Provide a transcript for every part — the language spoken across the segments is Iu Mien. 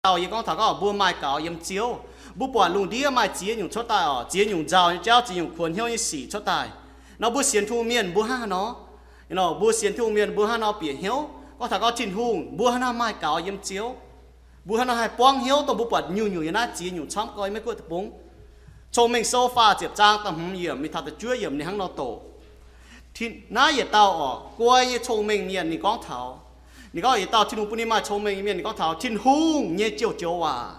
dauh yie gorngv taux gorngv mbuo maaih gaux yiem Ziouv. Mbuo buatc lungh ndiev maaih ziex nyungc cuotv daaih oc, ziex nyungc nzauh nyei jauv, ziex nyungc kuonx hnyouv nyei sic cuotv daaih. Nor mbuo sienx Tin-Hungh mienh mbuo hnangv haaix nor? Nor mbuo sienx Tin-Hungh mienh mbuo hnangv haaix nor bieqc hnyouv gorngv taux gorngv Tin-Hungh, mbuo hnangv haaix nor maaih gaux yiem Ziouv? Mbuo hnangv haaix nor haih buangv hnyouv dongh mbuo buatc nyungc-nyungc yiem naaiv ziex nyungc camv gorx maiv guoqv deic-bung? Cong-Mengh Sou faah ziepc zaang da'hmz yiemc mingh taux da'juov yiemc ninh hnangv nor doqc. Naaiv yietc dauh oc, guai nyei cong-mengh mienh ninh gorngv taux, ninh gorngv yietc dauh Tin-Hungh bun ninh maaih cong-mengh nyei mienh ninh gorngv taux Tin-Hungh nyei joux-joux waac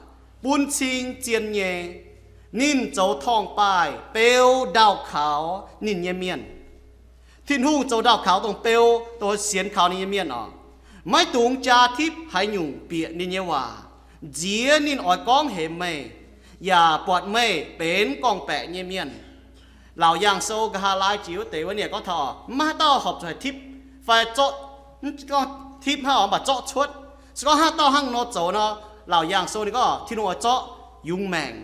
bun cing zien nyei. Ninh zoux torngv-baaih beu ndaauh kaux ninh nyei mienh. Tin-Hungh zoux ndaauh kaux dongh beu, dongh sienx kaux ninh nyei mienh oc. Maiv dungx jaa tipv haaix nyungc bieqc ninh nyei waac. Nziex ninh oix gorngv hemx meih, yaac buatc meih benx gorngv-baeqc nyei mienh. Laauc Yaangh Sou nqa'haav laai jiex wuov deix wuov ninh gorngv taux maiv haaix dauh horpc zuqc haih tipv fai zorqv, gorngv tipv hnangv oc, mv baac zorqv cuotv. Se gorngv haaix dauh hnangv nor zoux nor, Laauc Yaangh Sou ninh gorngv Tin-Hungh oix zorqv yungz maengc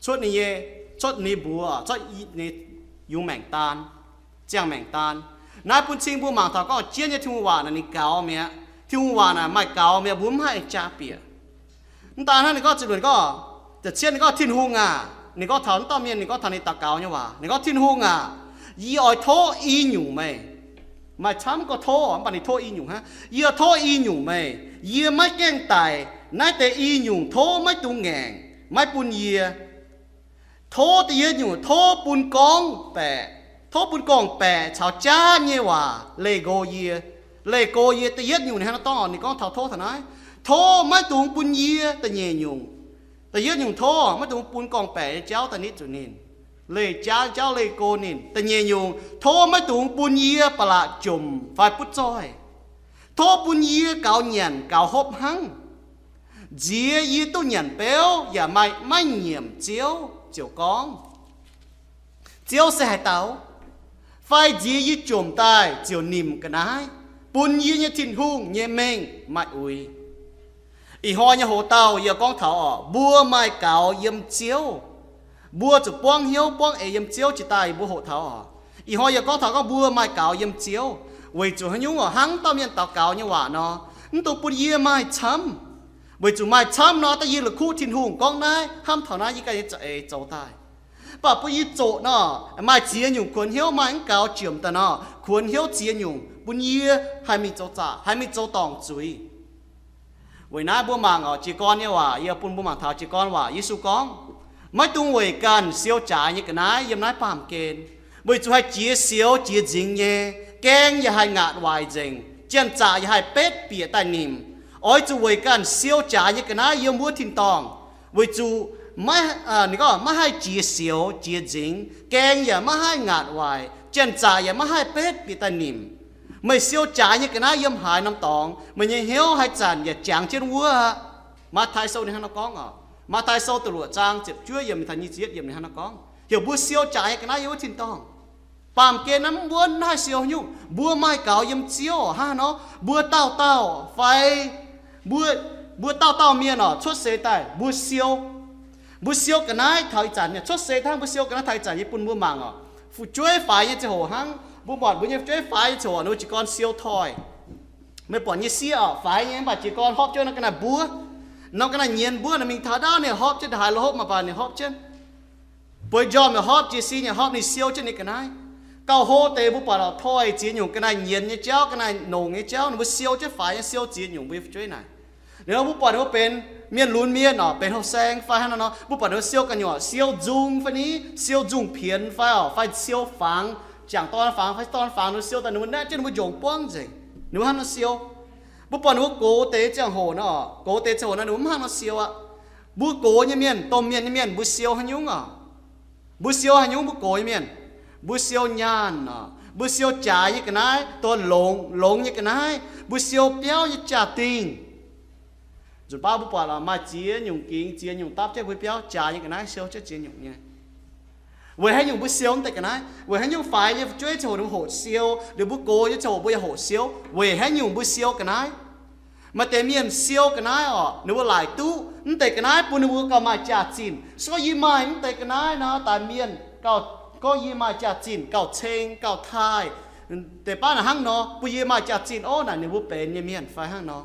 cuotv ninh nyei, cuotv ninh mbuox, zorqv ninh yungz maengc daan, ziangh maengc daan. Naaiv bun cing mbuo mangc taux gorngv jienv nyei Tin-Hungh waac naaic ninh gaux mi'aqv. Tin-Hungh waac naaic maaih gaux mi'aqv, mbuo mv haih jaa bieqc. Mv daan hnangv ninh gorngv ziepc luoqc gorngv, ziepc cietv ninh gorngv Tin-Hungh aac, ninh gorngv taux wuov dauh mienh, ninh gorngv taux ninh daux gaux nyei waac, ninh gorngv, Tin-Hungh aac, yie oix tov i nyungc meih. Maaih camv gorngv tov, mv baac ninh tov i nyungc hnangv. Yie oix tov i nyungc meih. Yie maiv gaengh daic naaiv deix i nyungc tov maiv dungx ngaengc, maiv bun yie. Tov da'yietv nyungc tov bun gorngv-baeqc, tov bun gorngv-baeqc caux jaav nyei waac leih nqox yie. Leih nqox yie da'yietv nyungc ninh hnangv nor dorngv, ninh gorngv taux tov taux naaiv. Tov maiv dungx bun yie da'nyeic nyungc. Da'yietv nyungc tov maiv dungx bun gorngv-baeqc nyei jauv daaih nitv zuqc ninh. Leih jaav jauv leih nqox ninh. Da'nyeic nyungc tov maiv dungx bun yie ba'laqc jomc fai butv zoih. Tov bun yie gaux nyanc gaux hopv hnangv. Nziex yie duqv nyanc beuv yaac maaih maiv nyiemc Ziouv ziouc gorngv, Ziouv se haaix dauh? Fai nziex yie jomc daaih ziouc nimc ga'naaiv, bun yie nyei Tin-Hungh nyei mengh maaih uix. Ih hnoi nyei hoc-dauh yie gorngv taux oc, mbuo maaih gaux yiem Ziouv. Mbuo zuqc buangv hnyouv buangv eix yiem Ziouv jiex daaih mbuo hoqc taux oc. Ih hnoi yie gorngv taux gorngv mbuo maaih gaux yiem Ziouv, weic zuqc haaix nyungc oc, hnangv dauh mienh daux gaux nyei waac nor, mv dungx bun yie maaih camv. Weic zuqc maaih camv nor, da'yie la'kuqv Tin-Hungh gorngv naaiv hnamv taux naaiv yie ganh nyei za'eix zoux daaih. Mv baac bun yie zoqc nor, maaih ziex nyungc kuonx hnyouv maaih mv gaux jiemc daaih nor, kuonx hnyouv ziex nyungc bun yie haih mingh zoux zaqc, haih mingh zoux dorngc zuiz. Weic naaiv mbuo mangc oc, jiez gorn nyei waac, yie bun mbuo mangc taux jiez gorn waac. Yesu gorngv, maiv dungx weic ganh siou jaaix nyei ga'naaiv yiem naaiv baamh gen, weic zuqc haih jiex sioux jiex nzingx nyei, gaeng yaac haih ngaatc waaic nzengc, janx-zaqc yaac haih betv bieqc daaih nimc. Oix zuqc weic ganh siou jaaix nyei ga'naaiv yiem wuov tin-dorngh, weic zuqc maiv, ninh gorngv maiv haih jiex sioux jiex nzingx, gaeng yaac maiv haih ngaatc waaic, janx-zaqc yaac maiv haih betv bieqc daaih nimc. Meih siou jaaix nyei ga'naaiv yiem haaix norm dorngx, meih nyei hnyouv haaix zanc yaac jangx jienv wuov aqv. Matv^taai Sou ninh hnangv nor gorngv oc. Matv^taai Sou da'luoqc zaang ziepc juov yiemc taux nyic ziepc yietv yiemc ninh hnangv nor gorngv. Heuc mbuo siou jaaix nyei ga'naaiv yiem wuov tin-dorngh. Baamh gen naaiv mv wuonv haih siou haaix nyungc. Mbuo maaih gaux yiem Ziouv oc. Hnangv haaix nor? Mbuo dauh dauh fai mbuo, mbuo dauh dauh mienh oc, cuotv seix daaih mbuo siou. Mbuo siou ga'naaiv taux ih zanc nyei, cuotv seix hnangv mbuo siou ga'naaiv taux ih zanc nyei bun mbuo mangc oc. Fu'jueiv faix nyei ziangh hoc hnangv, mbuo buatc mbuo nyei fu'jueiv faix nyei ziangh hoc ninh mbuo jiez gorn siou toi. Meih buatc nyei sieqv oc, faix nyei mv baac jiez gorn hopv jienv norm ga'naaiv mbuov, norm ga'naaiv nyienz mbuov, ninh mingh taux ndaauv ninh horpc jienv, haaix lo hopv mv baac ninh horpc jienv. Bueix njormh yaac horpc, jiez sin yaac horpc, ninh siou jienv ninh ga'naaiv. Gauh hlo deix mbuo buatc oc, toi ziex nyungc, ga'naaiv nyienz nyei jauv, ga'naaiv nongc nyei jauv, ninh mbuo siou jienv faix nyei, siou ziex nyungc mbuo nyei fu'jueiv naaic. Liuz mbuo buatc ninh mbuo benx mienh lunx mienh oc, benx houh saeng fai hnangv nor, mbuo buatc ninh mbuo siou ga'nyungc, siou nzung fai ni, siou nzung pienx fai oc, fai siou fangx, jangc dorn fangx fai dorn fangx, ninh mbuo siou daaih ninh mbuo naeqv jienv ninh mbuo njongc buangv nzengc. Ninh mbuo hnangv nor siou. Mbuo buatc ninh mbuo gox deix ziangh hoc nor, gox deix ziangh hoc nor ninh mbuo mv hnangv nor siou aqv. Mbuo gox nyei mienh, domh mienh nyei mienh, mbuo siou haaix nyungc oc? Mbuo siou haaix nyungc mbuo gox nyei mienh? Mbuo siou nyaanh oc. Mbuo siou jaaix nyei ga'naaiv, dongh longx, longx nyei ga'naaiv. Mbuo siou biauv nyei jaa-dingh. Nzunc baav mbuo buatc maaih ziex nyungc gingx, ziex nyungc dapv jienv mbuo biauv jaaix nyei ga'naaiv siou jienv ziex nyungc nyei. Weic haaix nyungc mbuo siou mv deix ga'naaiv? Weic haiz nyungc faix nyei fu'jueiv ziangh hoc ninh mbuo hoqc siou, liuz mbuo gox nyei ziangh hoc mbuo yaac hoqc siou. Weic haaix nyungc mbuo siou ga'naaiv? Maaih deix mienh siou ga'naaiv oc, ninh mbuo laaic duqv mv deix ga'naaiv bun ninh mbuo gauh maaih jaax-zinh. Se gorngv yie maaih mv deix ga'naaiv nor, daaih mienh gauh gorngv yie maaih jaax-zinh, gauh ceng, gauh taaih. Deix baav naaic hnangv nor, bun yie maaih jaax-zinh orv naaic ninh mbuo benx nyei mienh fai hnangv nor.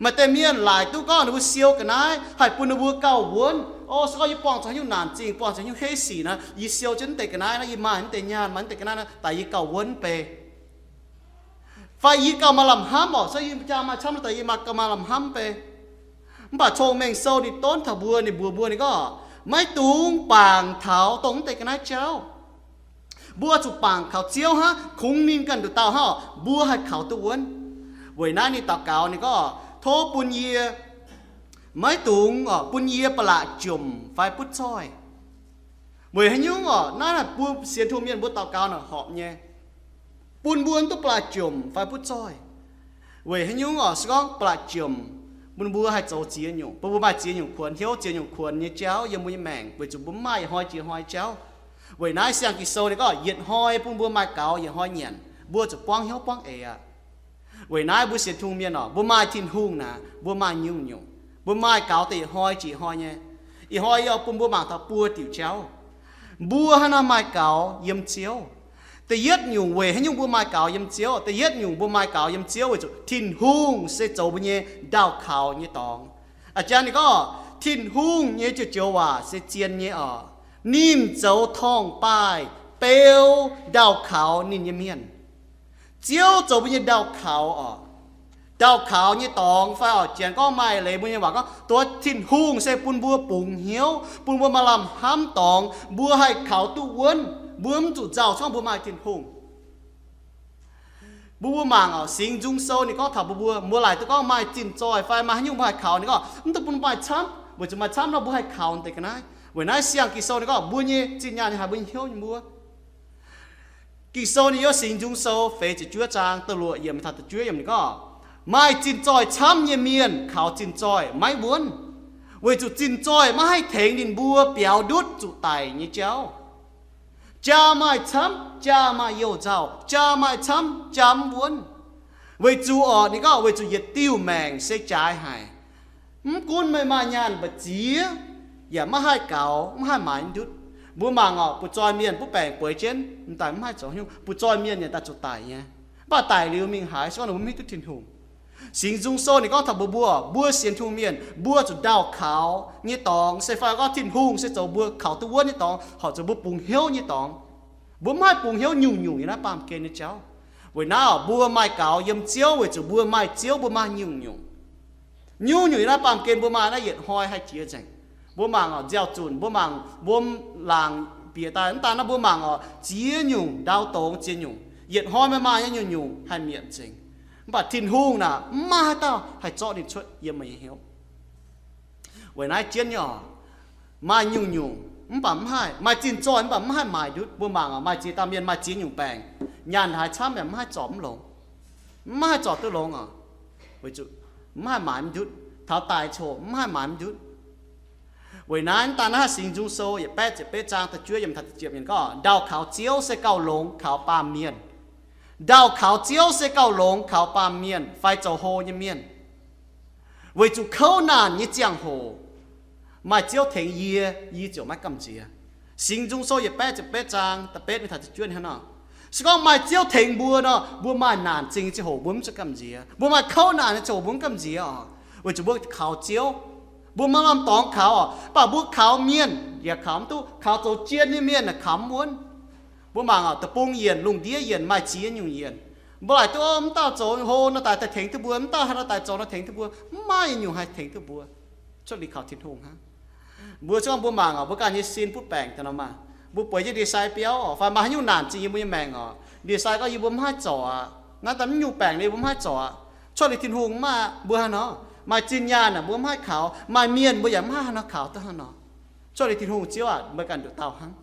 Maaih deix mienh laaic duqv gorngv ninh mbuo siou ga'naaiv haih bun ninh mbuo gauh wuonv. O, se gorngv yie buangh zuqc haaix nyungc naanc zingh, buangh zuqc haaix nyungc heiv sic naaic, yie siou jienv naaiv deix ga'naaiv naaic, yie maaih naaiv deix nyaanh, maaih naaiv deix ga'naaiv naaic, daaih yie gauh wuonv bei. Fai yie gauh maaih lamh hnamv orqc, se yie jaa maaih camv daaih yie maaih gauh maaih lamh hnamv bei. Mv baac Cong-Mengh Sou ninh donv taux mbuo, ninh mbuox mbuo, ninh gorngv, maiv dungx bangc taux dongh naaiv deix ga'naaiv jauv. Mbuo zuqc bangc kaux Ziouv hnangv, kungx ninh ganh nduqc dauh hnangv orqc, mbuo haih kaux duqv wuonv. Weic naaiv ninh daux gaux ninh gorngv, tov bun yie, maiv dungx orqc, bun yie ba'laqc jomc fai butv zoih. Weic haaix nyungc orqc, naaiv naaic mbuo sienx Tin-Hungh mienh mbuo daux gaux naaic horpc nyei. Bun mbuo mv duqv ba'laqc jomc fai butv zoih. Weic haaix nyungc orqc, se gorngv ba'laqc jomc, bun mbuo haih zoux ziex nyungc, bun mbuo maaih ziex nyungc kuonx, hnyouv ziex nyungc kuonx nyei jauv yiem mbuo nyei maengc, weic zuqc mbuo mv maaih yietc hnoi jiex hnoi jauv. Weic naaiv siang Ging-Sou ninh gorngv yietc hnoi bun mbuo maaih gaux yietc hnoi nyanc, mbuo zuqc buangv hnyouv buangv eix aqv. Weic naaiv mbuo sienx Tin-Hungh mienh orqc, mbuo maaih Tin-Hungh naaic, mbuo maaih nyungc-nyungc, mbuo maaih gaux deix yietc hnoi jiex hnoi nyei. Ih hnoi yie oix bun mbuo mangc taux buo diuc jauv, mbuo haaix nor maaih gaux yiem Ziouv. Da'yietv nyungc weic haaix nyungc mbuo maaih gaux yiem Ziouv? Da'yietv nyungc mbuo maaih gaux yiem Ziouv weic zuqc Tin-Hungh se zoux mbuo nyei ndaauh kaux nyei dorngx. A'jang ninh gorngv, Tin-Hungh nyei joux-joux waac se zien nyei orqc. Ninh zoux torngv-baaih beu ndaauh kaux ninh nyei mienh. Ziouv zoux mbuo nyei ndaauh kaux orqc. Ndaauh kaux nyei dorngx fai orqc, janx gorngv maaih leiz mbuo nyei waac gorngv, dongh Tin-Hungh se bun mbuo bungx hnyouv, bun mbuo maaih lamh hnamv dorngx, mbuo haih kaux duqv wuonv, mbuo mv zuqc nzauh se gorngv mbuo maaih Tin-Hungh. Mbuo mbuo mangc orqc, Singx Nzung Sou ninh gorngv taux mbuo mbuo, mbuo laaic duqv gorngv maaih zinh zoih fai maaih haaix nyungc mbuo haih kaux, ninh gorngv mv dungx bun maaih camv, weic zuqc maaih camv nor mbuo haih kaux deix ga'naaiv. Weic naaiv siang Ging-Sou ninh gorngv mbuo nyei zinh nyaanh haih mbuo nyei hnyouv nyei mbuo. Ging-Sou ninh yiem Singx Nzung Sou feix ziepc juov zaang da'luoqc yiemc taux da'juov yiemc ninh gorngv, maaih zinh zoih camv nyei mienh kaux zinh zoih maiv wuonv, weic zuqc zinh zoih maiv haih tengx ninh mbuo biaux ndutv zuqc daic nyei jauv. Jaa maaih camv, jaa maaih youh nzauh, jaa maaih camv, jaa mv wuonv. Weic zuqc orqc, ninh gorngv weic zuqc yietc diuh maengc se jaaix haic. Mv gunv meih maaih nyaanh mbu'ziex, yaac maiv haih gaux, mv haih maaiz ndutv. Mbuo mangc orqc, butv-zoih mienh butv baengc bueix jienv, m'daaih mv haih zoux nyungc, butv-zoih mienh yaac daaih zuqc daic nyei. Mv baac daic liuz mingh haaix, se gorngv ninh mbuo mv hiuv duqv Tin-Hungh. Singx Nzung Sou ninh gorngv taux mbuo, mbuo, mbuo sienx Tin-Hungh mienh, mbuo zuqc ndaauh kaux nyei dorngx, se fai gorngv Tin-Hungh se zoux mbuo kaux duqv wuonv nyei dorngx, horpc zuqc mbuo bungx hnyouv nyei dorngx. Mbuo mv haih bungx hnyouv nyungc-nyungc yiem naaiv baamh gen nyei jauv. Weic naaiv mbuo maaih gaux yiem Ziouv weic zuqc mbuo maaih Ziouv, mbuo maaih nyungc-nyungc. Nyungc-nyungc yiem naaiv baamh gen mbuo maaih naaiv yietc hnoi haih jiex nzengc. Mbuo mangc nziaaux zunc, mbuo mangc wuom laangc bieqc daaih, mv daan naaiv mbuo mangc orqc, ziex nyungc ndau dongz ziex nyungc, yietc hnoi meih maaih nyei nyungc-nyungc haih mietc nzengc. Mv baac Tin-Hungh naaic mv maaih haaix dauh haih zorqv ninh cuotv yiem meih nyei hnyouv. Weic naaiv jienv nyei orqc, maaih nyungc-nyungc mv baac mv haih, maaih zinh zoih mv baac mv haih maaiz ndutv. Mbuo mangc orqc, maaih ziex dauh mienh maaih ziex nyungc baengc, nyaanh haaix camv yaac mv haih zorc mv longx, mv haih zorc duqv longx orqc, weic zuqc mv haih maaiz mv ndutv. Taux daic coc mv haih maaiz mv ndutv. Weic naaiv daan naaiv Singx Nzung Sou yietc baeqv ziepc betv zaang da'juov yiemc taux da'ziepc yiemc gorngv, ndaauh kaux Ziouv se gauh longx kaux baamh mienh. Ndaauh kaux Ziouv se gauh longx kaux baamh mienh fai zoux hlo nyei mienh. Weic zuqc kouv naanc nyei ziangh hoc maaih Ziouv tengx yie, yie ziouc maiv gamh nziex. Singx Nzung Sou yietc baeqv ziepc betv zaang da'betv mingh taux da'juov hnangv nor. Se gorngv maaih Ziouv tengx mbuo nor, mbuo maaih naanc zingh nyei ziangh hoc mbuo mv zuqc gamh nziex. Mbuo maaih kouv naanc nyei ziangh hoc mbuo mv gamh nziex orqc, weic zuqc mbuo kaux Ziouv. Mbuo maaih lamh dorngx kaux orqc, mv baac mbuo kaux mienh yaac kaux mv duqv, kaux zoux jien nyei mienh naaic kaux mv wuonv. Mbuo mangc orqc, deic-bung yienc, lungh ndiev yienc, maaih ziex nyungc yienc. Mbuo laaic duqv, mv dauh zoux hlo nor daaih tengx duqv mbuo, mv dauh haaix nor daaih zoux nor tengx duqv mbuo, mv maaih nyungc haih tengx duqv mbuo cuotv liuz kaux Tin-Hungh hnangv. Mbuo se gorngv mbuo mangc orqc, mbuo ganh nyei sin butv baengc daaih nor maah, mbuo bueix jienv ndie-sai biauv orqc, fai maaih haaix nyungc naanc zingh yiem mbuo nyei maengc orqc, ndie-sai gorngv yie mbuo mv haih zorc aqv, naaiv daaih mv nyungc baengc liuz mbuo mv haih zorc aqv, cuotv liuz Tin-Hungh mv maaih, mbuo haaix nor, maaih zinh nyaanh naaic mbuo mv haih kaux, maaih mienh mbuo yaac mv haih haaix nor kaux duqv hnangv nor. Cuotv liuz Tin-Hungh, Ziouv aac, meih ganh nduqc dauh hnangv.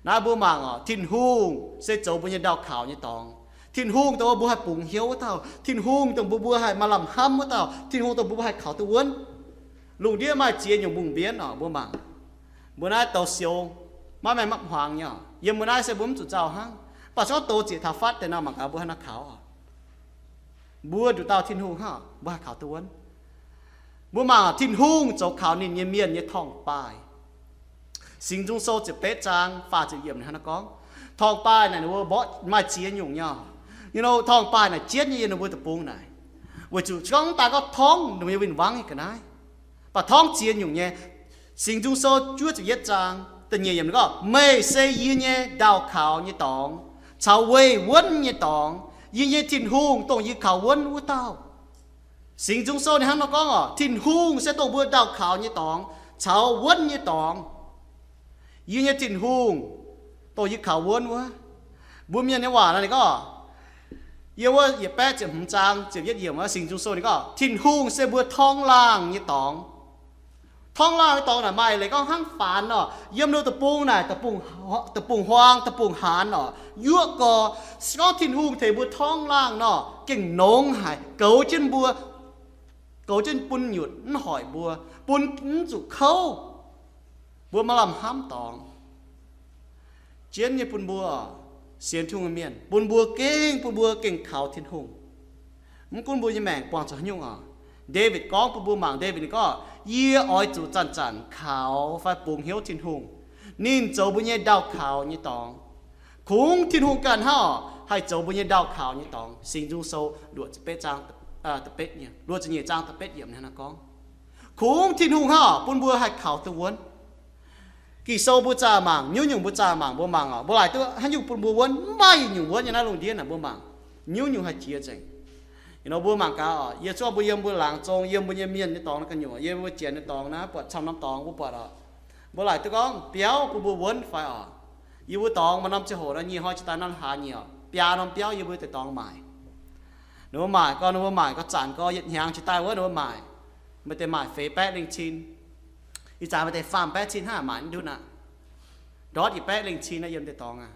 Naaiv mbuo mangc orqc, Tin-Hungh se zoux mbuo nyei ndaauh kaux nyei dorngx. Tin-Hungh dongh mbuo haih bungx hnyouv wuov dauh. Tin-Hungh dongh mbuo, mbuo haih maaih lamh hnamv wuov dauh. Tin-Hungh dongh mbuo, mbuo haih kaux duqv wuonv. Lungh ndiev maaih ziex nyungc mbungh mbienv orqc, mbuo mangc. Mbuo naaiv douz-sioux maiv maengh mapv hmuangx nyei orqc. Yiem mbuo naaiv se mbuo mv zuqc nzauh hnangv. Mv baac se gorngv douz zieqc taux fatv deix nor, mangc gaax mbuo haaix nor kaux orqc. Mbuo nduqc dauh Tin-Hungh hnangv, mbuo haih kaux duqv wuonv. Mbuo mangc orqc, Tin-Hungh zoux kaux ninh nyei mienh nyei torngv-baaih. Singx Nzung Sou ziepc betv zaang faah ziepc yiemc naaiv gorngv, torngv-baaih naaic ninh mbuo mborqv maaih ziex nyungc nyei orqc. Ninh mbuo torngv-baaih naaic jienv nyei yiem ninh mbuo deic-bung naaic. Weic zuqc se gorngv mv daaih gorngv torngv, ninh mbuo nyei win-wangv nyei ga'naaiv, baac torngv ziex nyungc nyei. Singx Nzung Sou juov ziepc yietv zaang da'nyeic yiemc ninh gorngv, meih se yie nyei ndaauh-kaux nyei dorngx caux weih wuonv nyei dorngx, yie nyei Tin-Hungh, dongh yie kaux wuonv wuov dauh. Singx Nzung Sou ninh hnangv nor gorngv oc, Tin-Hungh se dongh mbuo ndaauh-kaux nyei dorngx caux wuonv nyei dorngx. Yie nyei Tin-Hungh, dongh yie kaux wuonv wuov. Mbuo Mienh nyei waac nor ninh gorngv, yiem wuov yietc baeqv ziepc hmz zaang ziepc yietv yiemc wuov, Singx Nzung Sou ninh gorngv, Tin-Hungh se mbuo torngv laangh nyei dorngx. Torngv laangh nyei dorngx naaic maaih leiz gorngv hnangv faanx oc. Yiem ninh deic-bung naaic, deic-bung huaang, deic-bung haanz oc, yuoqv gorx. Se gorngv Tin-Hungh tengx mbuo torngv laangh nor, gengh nongx haic, goux jienv mbuo, goux jienv bun nyutc mv hoic mbuo, bun mv zuqc kouv. Mbuo maiv lamh hnamv dorngx. Jienv nyei bun mbuo, sienx Tin-Hungh mienh, bun mbuo gengh, bun mbuo gengh kaux Tin-Hungh. Mv gunv mbuo nyei maengc buangh zuqc haaix nyungc oc. Ndaawitv gorngv bun mbuo mangc, Ndaawitv ninh gorngv, yie oix zuqc zanc-zanc kaux fai bungx hnyouv Tin-Hungh. Ninh zoux mbuo nyei ndaauh-kaux nyei dorngx. Kungx Tin-Hungh ganh hnangv oc, haih zoux mbuo nyei ndaauh-kaux nyei dorngx. Singx Nzung Sou luoqc ziepc betv zaang, luoqc ziepc nyeic zaang da'betv yiemc hnangv naaiv gorngv, kungx Tin-Hungh hnangv oc, bun mbuo haih kaux duqv wuonv. Ging-Sou mbuo zaah mangc, nyungc-nyungc mbuo zaah mangc, mbuo mangc oc, mbuo laaic duqv haaix nyungc bun mbuo wuonv? Mv maaih nyungc wuonv nyei naaiv lungh ndiev naaic mbuo mangc. Nyungc-nyungc haih jiex nzengc. Ih hnoi mbuo mangc gaax oc, yie zuov mbuo yiem mbuo laangz zong, yiem mbuo nyei mienh nyei dorngx naaiv ga'nyungc, yiem mbuo janx nyei dorngx naaiv, buatc camv norm dorngx mbuo buatc oc, mbuo laaic duqv gorngv biauv bun mbuo wuonv fai oc. Yie mbuo dorngx maaih norm ziangh hoc nor nyic hnoi jiex daaih norm hlaax nyieqc oc, biaa norm biauv yie mbuo deix dorngx maaic. Ninh mbuo maaic gorx, ninh mbuo maaic gorx, zanc gorx yietc hnyangx jiex daaih wuov ninh mbuo maaic, maaih deix maaic feix baeqv lengh cin. Ih zanc maaih deix faam baeqv cin hnangv maaic mv ndutv aqv. Ndortv yietc baeqv lengh cin naaiv yiem deix dorngx aqv.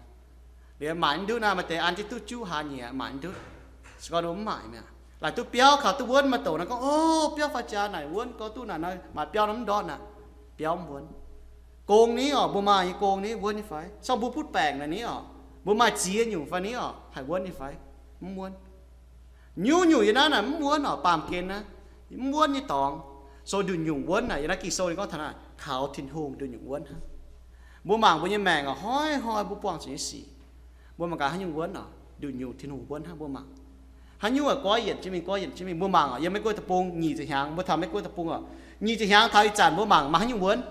Liuz maaic mv ndutv naaiv, maaih deix an jienv duqv juqv hlaax nyieqc maaic mv ndutv. Se gorngv ninh mbuo mv maaic mi'aqv, laaic duqv biauv kaux duqv wuonv. Maaih douc naaiv gorngv, o, biauv faix jaax naaic wuonv gorx duqv naaic, maaih biauv naaiv mv ndortv aqv. Biauv mv wuonv. Gong ni oc, mbuo maaih nyei gong ni wuonv nyei fai? Se gorngv mbuo butv baengc naaic ni oc, mbuo maaih ziex nyungc fai ni oc, haih wuonv nyei fai? Mv wuonv. Nyungc-nyungc yiem naaiv naaic mv wuonv oc, baamh gen naaiv, mv wuonv nyei dorngx. So nduqc nyungc wuonv naaic, yiem naaiv Ging-Sou ninh gorngv taux naaic kaux Tin-Hungh nduqc nyungc wuonv hnangv. Mbuo mangc mbuo nyei maengc oc, hnoi-hnoi mbuo buangh zuqc nyei sic, mbuo mangc gaax haaix nyungc wuonv oc, nduqc nyungc Tin-Hungh wuonv hnangv mbuo mangc. Haaix nyungc oix goiv yienc jienv mingh, goiv yienc jienv mingh, mbuo mangc oc, yiem Meiv Guoqv deic-bung nyic ziepc hnyangx, mbuo taux Meiv Guoqv deic-bung oc, nyic ziepc hnyangx taux ih zanc mbuo mangc maaih haaix nyungc wuonv.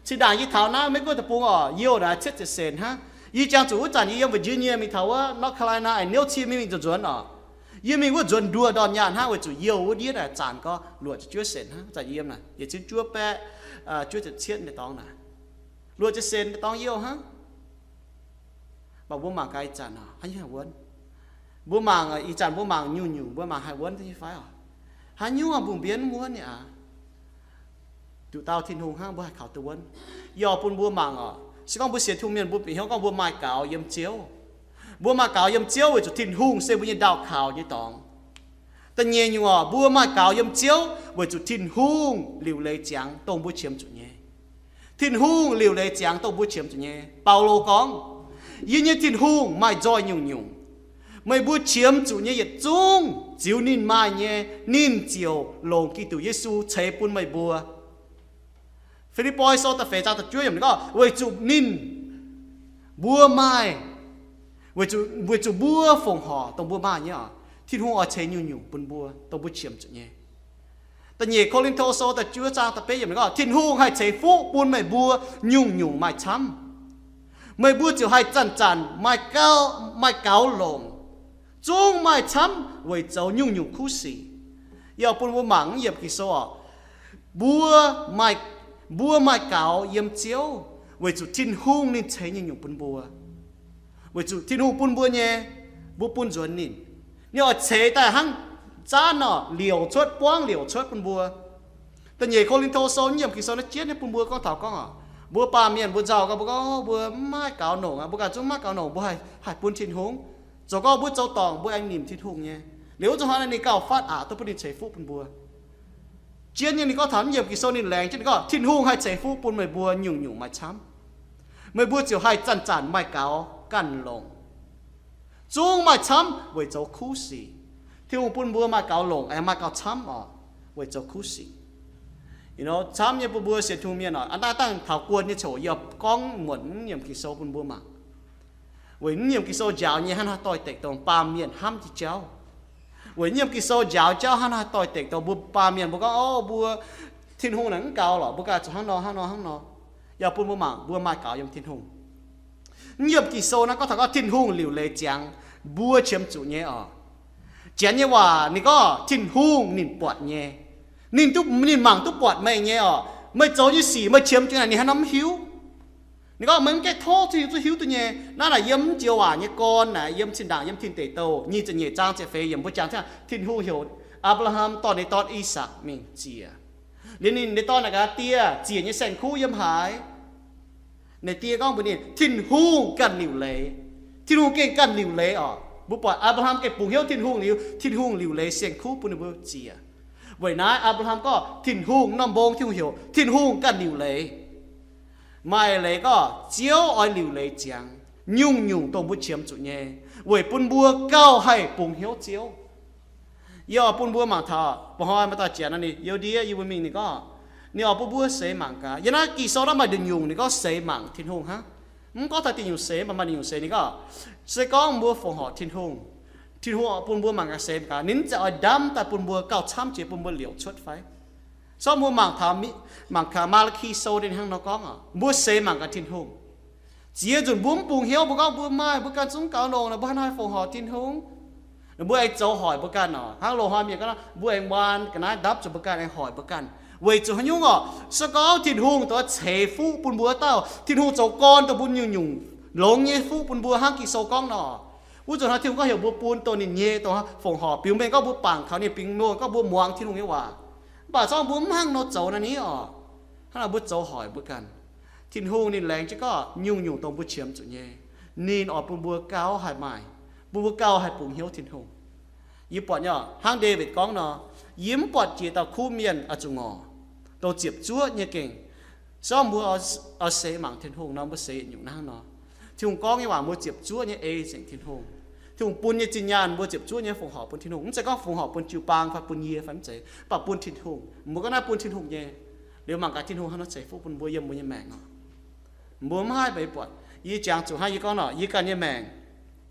Cin-ndaangc yie taux naaiv Meiv Guoqv deic-bung oc, youh naaic cietv ziepc cent hnangv. Yie jangx zuqc wuov zanc yie yiem Virginia mingh taux wuov North Carolina, a'hneiv cie mingh mingh nzuonx nzuonx oc. Yie mingh wuov nzuonx nduoh ndorn nyaah hnangv, weic zuqc youh wuov ndiev naaic zanc gorx luoqc ziepc juov cent hnangv. Zanc yie yiem naaic yietc zungv juov baeqv, juov ziepc cietv nyei dorngx naaic, luoqc ziepc cent nyei dorngx youh hnangv. Mv baac mbuo mangc gaax ih zanc oc, haaix nyungc haih wuonv? Mbuo mangc ih zanc, mbuo mangc nyungc-nyungc, mbuo mangc haih wuonv duqv nyei fai oc? Haaix nyungc mbungh mbienv mv wuonv nyei aqv. Nduqc dauh Tin-Hungh hnangv mbuo haih kaux duqv wuonv. Yie oix bun mbuo mangc oc, se gorngv mbuo sienx Tin-Hungh mienh, mbuo bieqc hnyouv gorngv mbuo maaih gaux yiem Ziouv. Mbuo maaih gaux yiem Ziouv weic zuqc Tin-Hungh se mbuo nyei ndaauh kaux nyei dorngx. Da'nyeic nyungc oc, mbuo maaih gaux yiem Ziouv weic zuqc Tin-Hungh liuc leiz ziangx dongh mbuo qiemx zuqc nyei. Tin-Hungh liuc leiz ziangx dongh mbuo qiemx zuqc nyei. Baulo gorngv, yie nyei Tin-Hungh maaih nzoih nyungc-nyungc. Meih mbuo qiemx zuqc nyei yietc zungv ziux ninh maaih nyei, ninh ziouc longc Giduc Yesu ceix bun meih mbuo. Fi^lipv^poi Sou da'feix zaang da'juov yiemc ninh gorngv, weic zuqc ninh, mbuo maaih, weic zuqc, weic zuqc mbuo fongc horc dongh mbuo maaih nyei oc, Tin-Hungh oix ceix nyungc-nyungc bun mbuo dongh mbuo qiemx zuqc nyei. Da'nyeic Ko^lin^to Sou da'juov zaang da'betv yiemc ninh gorngv, Tin-Hungh haih ceix fuqv bun meih mbuo nyungc-nyungc maaih camv. Meih mbuo ziouc haih zanc-zanc maaih gaux, maaih gaux longc, zungv maaih camv weic zoux nyungc-nyungc kuv sic. Yie oix bun mbuo mangc yiemc Ging-Sou oc. Mbuo maaih, mbuo maaih gaux yiem Ziouv weic zuqc Tin-Hungh ninh ceix nyungc-nyungc bun mbuo. Weic zuqc Tin-Hungh bun mbuo nyei, mbuo bun nzuonx ninh. Ninh oix ceix daaih hnangv zaanv nor liouc cuotv, buangv liouc cuotv bun mbuo. Da'nyeic Ko^lin^to Sou, yiem Ging-Sou naaiv jienv nyei bun mbuo gorngv taux gorngv oc, mbuo baamh mienh mbuo nzauh gau, mbuo gorngv mbuo mv maaih gaux longc aqv, mbuo ganh zungv mv maaih gaux longc, mbuo haih, haih bun Tin-Hungh. Zoux gorngv mbuo zoux dorngc mbuo aengx nimc Tin-Hungh nyei. Liuz wuov zuqc hnoi naaic ninh gauh fatv aqc duqv bun ninh ceix fuqv bun mbuo. Jienv nyei ninh gorngv taux yiem Ging-Sou ninh laengz jienv ninh gorngv, Tin-Hungh haih ceix fuqv bun meih mbuo nyungc-nyungc maaih camv. Meih mbuo ziouc haih zanc-zanc maaih gaux ganh longc, zungv maaih camv weic zoux kuv sic. Tin-Hungh bun mbuo maaih gaux longc, aengx maaih gaux camv oc, weic zoux kuv sic. Camv nyei bun mbuo sienx Tin-Hungh mienh oc. Aa, dangh, dangh taux guon nyei ziangh hoc yie gorngv muonc mv nyiemc Ging-Sou bun mbuo mangc. Weic mv nyiemc Ging-Sou njaaux nyei hnangv haaix doix-dekc dongh baamh mienh hnamv nyei jauv. Weic yiem Ging-Sou njaaux jauv hnangv naaiv doix-dekc dongh mbuo baamh mienh mbuo gorngv, o, mbuo Tin-Hungh naaic mv gaux lorqc, mbuo ganh zuqc hnangv nor hnangv nor hnangv nor. Yaac bun mbuo mangc, mbuo maaih gaux yiem Tin-Hungh. Mv yiem Ging-Sou naaiv gorngv taux gorngv Tin-Hungh liuc leiz ziangx mbuo qiemx zuqc nyei oc. Janx nyei waac ninh gorngv Tin-Hungh ninh buatc nyei. Ninh duqv, ninh mangc duqv buatc meih nyei oc. Meih zoux nyei sic meih qiemx zuqc naaic ninh haaix norm mv hiuv. Ninh gorngv meih mv gaengh tov zuqc hiuv, zuqc hiuv duqv nyei. Naaiv naaic yiem joux waac nyei gorn naaic, yiem Zinh Ndaangc yiem Tin Deic Douh nyic ziepc nyeic zaang ziepc feix yiemc mbuo jangx, Tin-Hungh heuc Apc^laa^ham dorh ninh dorn I^sakc mingh ziec. Liuz ninh nyei dorn naaic gaax, Die, ziec nyei saeng-kuv yiem haaix? Ninh die gorngv mbuox ninh, Tin-Hungh ganh liuc leiz. Tin-Hungh gengh ganh liuc leiz oc. Mbuo buatc Apc^laa^ham gengh bungx hnyouv Tin-Hungh liuz, Tin-Hungh liuc leiz saeng-kuv bun ninh mbuo ziec. Weic naaiv Apc^laa^ham gorngv Tin-Hungh, norm mbong Tin-Hungh heuc Tin-Hungh ganh liuc leiz. Maaih leiz gorngv Ziouv oix liuc leiz ziangx nyungc-nyungc dongh mbuo qiemx zuqc nyei, weic bun mbuo gauh haih bungx hnyouv Ziouv. Yie oix bun mbuo mangc taux, mba'hnoi maaih dauh janx ninh youh ndiev yie mbuo mingh, ninh gorngv, ninh oix bun mbuo seix mangc gaax. Yiem naaiv Ging-Sou naaiv maaih nduqc nyungc ninh gorngv seix mangc Tin-Hungh hnangv. Mv gorngv taux diuc nyungc seix, mv baac maaih nduqc nyungc seix ninh gorngv, se gorngv mbuo fongc horc Tin-Hungh, Tin-Hungh oix bun mbuo mangc gaax, seix mangc gaax, ninh mv zeiz oix ndamv daaih bun mbuo gauh camv jiex bun mbuo liouc cuotv fai? So mbuo mangc taux, mangc gaax Maa^li^ki Sou ninh hnangv nor gorngv oc, mbuo seix mangc gaax Tin-Hungh. Ziex nzunc mbuo mv bungx hnyouv, mbuo gorngv mbuo maaih, mbuo ganh zungv gaux longc, mbuo haaix nor haih fongc horc Tin-Hungh? Mbuo aengx zoux hoic mbuo ganh oc. Hnangv loz-hnoi mienh gorngv, mbuo aengx waan ga'naaiv ndapv zuqc mbuo ganh, aengx hoic mbuo ganh. Weic zuqc haaix nyungc oc? Se gorngv Tin-Hungh dongh ceix fuqv bun mbuo dauh, Tin-Hungh zoux gorn dongh mbuo nyungc-nyungc longx nyei fuqv bun mbuo hnangv Ging-Sou gorngv nor, wuov nzunc hnoi Tin-Hungh gorngv heuc mbuo bun dongh ninh nyei dongh fongc horc. Biux mengh gorngv mbuo bangc kaux ninh, bingx mengh gorngv mbuo muangx Tin-Hungh nyei waac. Mv baac zorqv mbuo mv hnangv nor zoux naaiv ni oc, hnangv naaic mbuo zoux hoic mbuo ganh. Tin-Hungh ninh laengz jienv gorngv nyungc-nyungc dongh mbuo qiemx zuqc nyei, ninh oix bun mbuo gauh haih maaih, bun mbuo gauh haih bungx hnyouv Tin-Hungh. Yie buatc nyei oc, hnangv Ndaawitv gorngv nor, yie mv buatc jiex dauh kuv mienh oix zuqc ngorc, dongh ziepc zuoqv nyei gengh. Se gorngv mbuo oix seix mangc Tin-Hungh nor, mbuo seix yietc nyungc hnangv nor. Tin-Hungh gorngv nyei waac mbuo ziepc zuoqv nyei ei nzengc Tin-Hungh. Tin-Hungh bun nyei zinh nyaanh mbuo ziepc zuoqv nyei fongc horc bun Tin-Hungh. Mv zeiz gorngv fongc horc bun jiu-baang fai bun yie fai mv zeiz, mv baac bun Tin-Hungh. Mbuo gorngv naaiv bun Tin-Hungh nyei. Liuz mangc gaax Tin-Hungh hnangv nor ceix fuqv bun mbuo yiem mbuo nyei maengc oc. Mbuo mv haih mbuo buatc, yie jangx zuqc hnangv yie gorngv nor, yie ganh nyei maengc.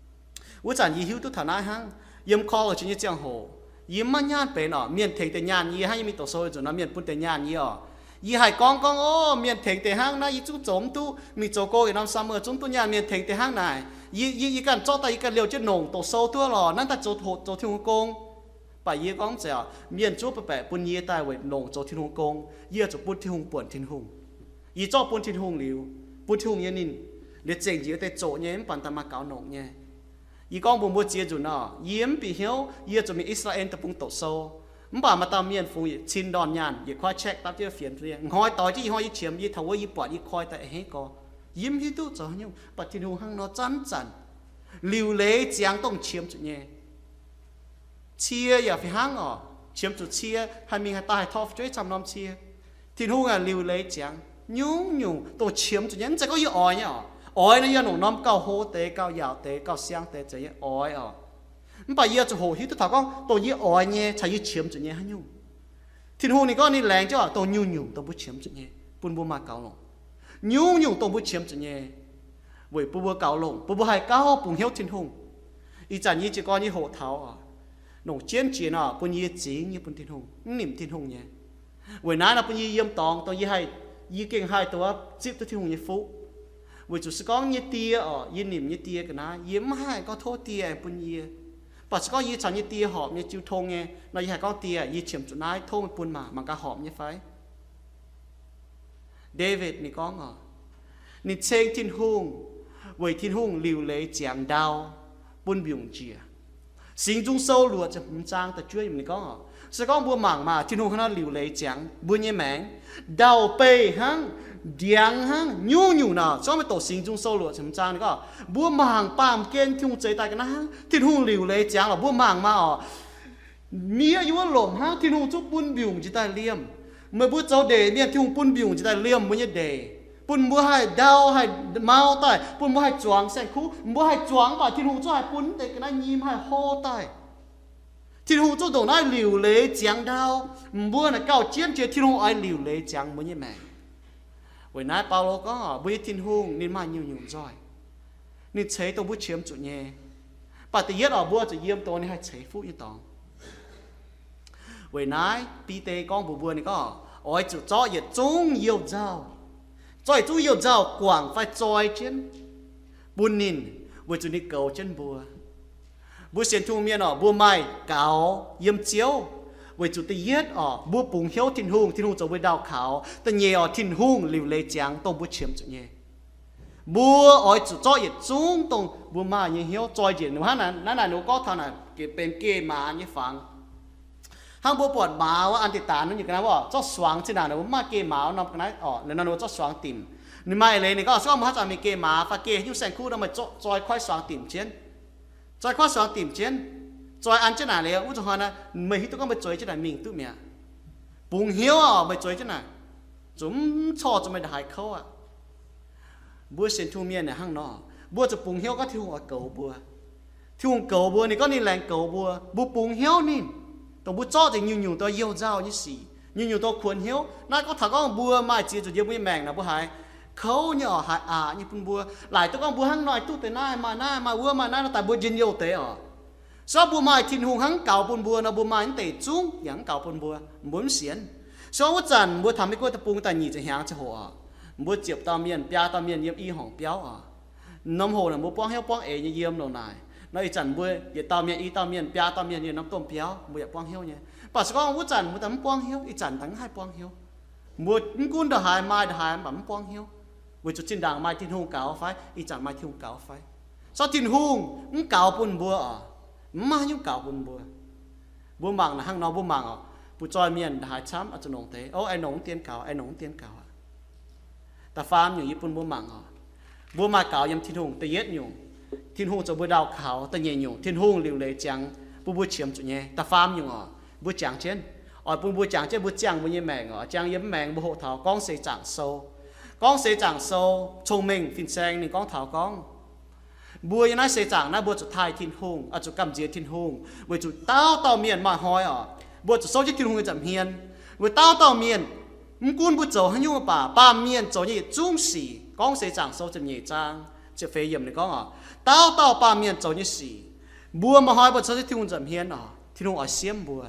Wuov zanc yie hiuv duqv taux naaiv hnangv. Yiem college nyei ziangh hoc, yie mv maaih nyaanh benx oc. Mienh tengx deix nyaanh yie hnangv, yie mingh doqc sou nzunc nor mienh bun deix nyaanh yie oc. Yie haih gorngv gorngv, o, mienh tengx deix hnangv naaiv, yie zungv zoux mv duqv, mingh zoux gong yietc norm summer zungv mv duqv nyaanh, mienh tengx deix hnangv naaic. Yie, yie, yie ganh zorqv daaih yie ganh liouh jienv longc doqc sou duqv lorqc, naaiv daaih zoux hoqc zoux Tin-Hungh gong. Mv baac yie gorngv mv zeiz oc, mienh zungv baeqc baeqc bun yie daaih weic longc zoux Tin-Hungh gong, yie zuqc bun Tin-Hungh buonc Tin-Hungh. Yie zorqv bun Tin-Hungh liuz, bun Tin-Hungh nyei ninh liuz zengc njiec deix zoqc nyei, mv baac daaih maaih gaux longc nyei. Yie gorngv mbuox mbuo ziex nzunc nor, yie mv bieqc hnyouv yie zuqc mingh I^saa^laa^en Deic-Bung doqc sou. Mv baac maaih dauh mienh fungx yietc cin ndorn nyaanh, yietc kuaaiv check dapv jienv fienx. Hnoi doix jienv ih hnoi yie qiemx, yie taux wuov yie buatc, yie koi daaih a'hneiv gorx. Yie mv hiuv duqv zoux haaix nyungc, mv baac Tin-Hungh hnangv nor zanc zanc liuc leiz ziangx dongh qiemx zuqc nyei. Cie yaac fih hnangv oc. Qiemx zuqc cie, haih mingh haih daaih haih tor fu'jueiv camv norm cie. Tin-Hungh aah, liuc leiz ziangx nyungc-nyungc dongh qiemx zuqc nyei. Mv zeiz gorngv yie oix nyei oc. Oix nor yie longc norm gauh hlo deix, gauh yaauc deix, gauh siang deix, zeiz nyei oix oc. Mv baac yie zuqc hoqc hiuv duqv taux gorngv dongh yie oix nyei caux yie qiemx zuqc nyei haaix nyungc. Tin-Hungh ninh gorngv ninh laengz jienv oc, dongh nyungc-nyungc dongh mbuo qiemx zuqc nyei bun mbuo maaih gaux longc. Nyungc-nyungc dongh mbuo qiemx zuqc nyei weic bun mbuo gaux longc, bun mbuo haih gauh bungx hnyouv Tin-Hungh. Ih zanc yie jiez gorn yie hoqc taux oc, longc jienv jiex nor bun yie zingx nyei bun Tin-Hungh, mv nimc Tin-Hungh nyei. Weic naaiv nor bun yie yiem dorngx dongh yie haih, yie gengh haih dongh zipv duqv Tin-Hungh nyei fuqv. Weic zuqc se gorngv nyei die oc, yie nimc nyei die ga'naaiv, yie mv haih gorngv tov die aengx bun yie. Mv baac se gorngv yie caux nyei die horpc nyei jiu tong nyei nor, yie haih gorngv, Die, yie qiemx zuqc naaiv, tov meih bun maah, mangc gaax horpc nyei fai? Ndaawitv ninh gorngv oc, ninh ceng Tin-Hungh weic Tin-Hungh liuc leiz ziangx ndau bun mbiungc njiec. Singx Nzung Sou luoqc ziepc hmz zaang da'juov yiemc ninh gorngv oc, se gorngv mbuo mangc maah, Tin-Hungh hnangv nor liuc leiz ziangx mbuo nyei maengc, ndau-beih hnangv, ndiangx hnangv, nyungc-nyungc nor. Se gorngv meih doqc Singx Nzung Sou luoqc ziepc hmz zaang ninh gorngv, mbuo mangc baamh gen Tin-Hungh zeix daaih ga'naaiv hnangv, Tin-Hungh liuc leiz ziangx lorqc. Mbuo mangc maah oc, miev yiem wuov lomc hnangv, Tin-Hungh zungv bun mbiungc njiec daaih liemh. Meih mbuo zoux ndeic mienh, Tin-Hungh bun mbiungc njiec daaih liemh mbuo nyei ndeic, bun mbuo haih ndau haih mau daaih, bun mbuo haih zuangx saeng-kuv. Mbuo haih zuangx mv baac Tin-Hungh zungv haih bun deix ga'naaiv nyim haih hlo daaih. Tin-Hungh zungv ndongc naaiv liuc leiz ziangx ndau. Mbuo naaic gauh jienv jiex Tin-Hungh oix liuc leiz ziangx mbuo nyei maengc. Weic naaiv Baulo gorngv oc, mbuo nyei Tin-Hungh ninh maaih nyungc-nyungc nzoih. Ninh ceix dongh mbuo qiemx zuqc nyei. Mv baac da'yietv oc, mbuo zuqc yiem dongh ninh haih ceix fuqv nyei dorngx. Weic naaiv Bide gorngv mbuox mbuo, ninh gorngv, oix zuqc zorqv yietc zungv youh nzauh, zorqv yietc zungv youh nzauh guangc fai zoi jienv bun ninh, weic zuqc ninh goux jienv mbuo. Mbuo sienx Tin-Hungh mienh oc, mbuo maaih gaux yiem Ziouv, weic zuqc da'yietv oc, mbuo bungx hnyouv Tin-Hungh, Tin-Hungh zoux mbuo ndau kaux. Da'nyeic oc, Tin-Hungh liuc leiz ziangx dongh mbuo qiemx zuqc nyei. Mbuo oix zuqc zorqv yietc zungv dongh mbuo maaih nyei hnyouv zoi njiec. Ninh hnangv naaiv, naaiv ninh gorngv taux naaic benx geh maaz nyei fangx. Hnangv mbuo buatc maaz wuov, an deix daanx nyei ga'naaiv wuov, zorqv suangx zinh ndaangc, mbuo mv maaih geh maaz wuov norm ga'naaiv oc, ninh nor ninh mbuo zorqv suangx dimc. Ninh maaih eix leiz ninh gorngv, se gorngv meih haaix zanc mingh geh maaz fai geh haaix nyungc saeng-kuv nor, meih zorqv zoi kuaaiv suangx dimc jienv. Zoi kuaaiv suangx dimc jienv, zoi an jienv naaic liuz, wuov zuqc hnoi naaiv meih hiuv duqv gorngv meih zueiz jienv naaic mingh duqv mi'aqv. Bungx hnyouv oc, meih zueiz jienv naaic, zuqc mv corc zuqc meih ndongc haaix kouv aqv. Mbuo sienx Tin-Hungh mienh hnangv nor, mbuo zuqc bungx hnyouv gorngv Tin-Hungh oix goux mbuo. Tin-Hungh goux mbuo, ninh gorngv ninh laengz goux mbuo, mbuo bungx hnyouv ninh, dongh mbuo zorqv nzengc nyungc-nyungc dongh youh nzauh nyei sic, nyungc-nyungc dongh kuonx hnyouv. Naaiv gorngv taux gorngv mbuo maaih ziex nzunc yiem mbuo nyei maengc naaic, mbuo haiz kouv nyei oc, haiz aqc nyei bun mbuo, laaic duqv gorngv mbuo hnangv nor duqv deix naaiv, maaih naaiv, maaih wuov, maaih naaiv nor daaih mbuo njien-youh deix oc. Se gorngv mbuo maaih Tin-Hungh hnangv gaux bun mbuo nor, mbuo maaih naaiv deix zungv yaac hnangv gaux bun mbuo, mbuo mv sienx. Se gorngv wuov zanc mbuo taux Meiv Guoqv deic-bung daaih nyic ziepc hnyangx ziangh hoc oc, mbuo ziepc dauh mienh, biaa dauh mienh yiem i horngc biauv oc. Norm hoc naaic mbuo buangv hnyouv buangv eix nyei yiem loz-naaic nor, ih zanc mbuo yietc dauh mienh, i dauh mienh, biaa dauh mienh yiem norm domh biauv, mbuo yaac buangv hnyouv nyei. Mv baac se gorngv wuov zanc mbuo daaih mv buangv hnyouv, ih zanc daaih mv haih buangv hnyouv. Mbuo mv gunv ndongc haaix maaih ndongc haaix mv baac mv buangv hnyouv, weic zuqc zinh ndaangc maaih Tin-Hungh gaux fai ih zanc maaih Tin-Hungh gaux fai. Se gorngv Tin-Hungh mv gaux bun mbuo oc, mv maaih haaix nyungc gaux bun mbuo. Mbuo mangc naaic hnangv nor, mbuo mangc oc, butv-zoih mienh ndongc haaix camv oix zuqc longc deix, o, aengx longc mv dien gaux, aengx longc mv dien gaux aqv. Da'faam nyungc yie bun mbuo mangc oc, mbuo maaih gaux yiem Tin-Hungh. Da'yietv nyungc, Tin-Hungh zoux mbuo ndau kaux. Da'nyeic nyungc, Tin-Hungh liuc leiz ziangx bun mbuo qiemx zuqc nyei. Da'faam nyungc oc, mbuo jangx jienv, oix bun mbuo jangx jienv, mbuo ziangh mbuo nyei maengc oc. Jangx yiem mv maengx mbuo hoqc taux Gorngv Seix Zaangc Sou. Gorngv Seix Zaangc Sou, Cong-Mengh Fin-Saeng ninh gorngv taux gorngv, mbuo yiem naaiv seix zaangc naaiv mbuo zuqc taaih Tin-Hungh, oix zuqc gamh nziex Tin-Hungh, weic zuqc dauh dauh mienh maaih hnoi oc, mbuo zuqc souv jienv Tin-Hungh nyei nza'hmien. Weic dauh dauh mienh, mv gunv mbuo zoux haaix nyungc mv baac, baamh mienh zoux nyei yietc zungv sic, Gorngv Seix Zaangc Sou ziepc nyeic zaang ziepc feix yiemc ninh gorngv oc, dauh dauh baamh mienh zoux nyei sic, mbuo maaih hnoi mbuo souv jienv Tin-Hungh nza'hmien oc, Tin-Hungh oix siemv mbuo.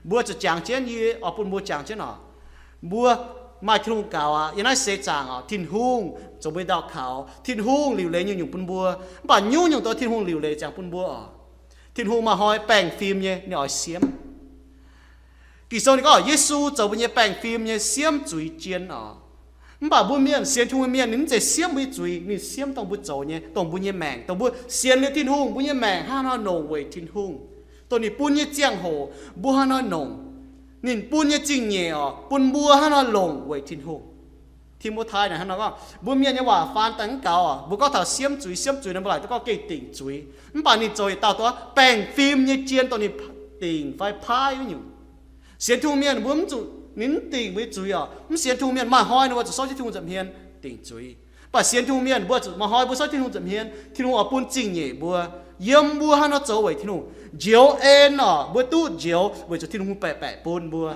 Mbuo zuqc jangx jienv, yie oix bun mbuo jangx jienv oc. Mbuo maaih Tin-Hungh gaux aqv. Yiem naaiv seix zaangc oc, Tin-Hungh zoux mbuo ndau kaux. Tin-Hungh liuc leiz nyungc-nyungc bun mbuo. Mv baac nyungc-nyungc dongh Tin-Hungh liuc leiz ziangx bun mbuo oc, Tin-Hungh maaih hnoi baengh fim nyei, ninh oix siemv. Ging-Sou ninh gorngv Yesu zoux mbuo nyei baengh fim nyei siemv zuiz jien oc. Mv baac mbuo mienh, sienx Tin-Hungh mienh, ninh mv zeiz siemv mbuo nyei zuiz, ninh siemv dongh mbuo zoux nyei, dongh mbuo nyei maengc, dongh mbuo sienx liuz Tin-Hungh, mbuo nyei maengc hnangv haaix nor longc weic Tin-Hungh, dongh ninh bun nyei ziangh hoc mbuo hnangv haaix nor longc, ninh bun nyei zingh nyeic oc, bun mbuo hnangv haaix nor longc weic Tin-Hungh. Ti^mo^tai naaic hnangv haaix nor gorngv, mbuo mienh nyei waac faan daaih mv gaux oc, mbuo gorngv taux siemv zuiz, siemv zuiz nor mbuo laaic duqv gorngv gengh dingc zuiz. Mv baac ninh zoux yietc dauh dongh baengh fim nyei jien dongh ninh dingc fai paaiv wuov nyungc. Sienx Tin-Hungh mienh mbuo mv zuqc ninh mv dingc mbuo nyei zuiz oc. Mv sienx Tin-Hungh mienh maaih hnoi ninh mbuo zuqc souv jienv Tin-Hungh nza'hmien dingc zuiz. Mv baac sienx Tin-Hungh mienh mbuo zuqc maaih hnoi mbuo souv Tin-Hungh nza'hmien, Tin-Hungh oix bun zingh nyeic mbuo, yiem mbuo hnangv haaix nor zoux weic Tin-Hungh. Njoux en oc, mbuo duqv njoux weic zuqc Tin-Hungh baeqc baeqc bun mbuo.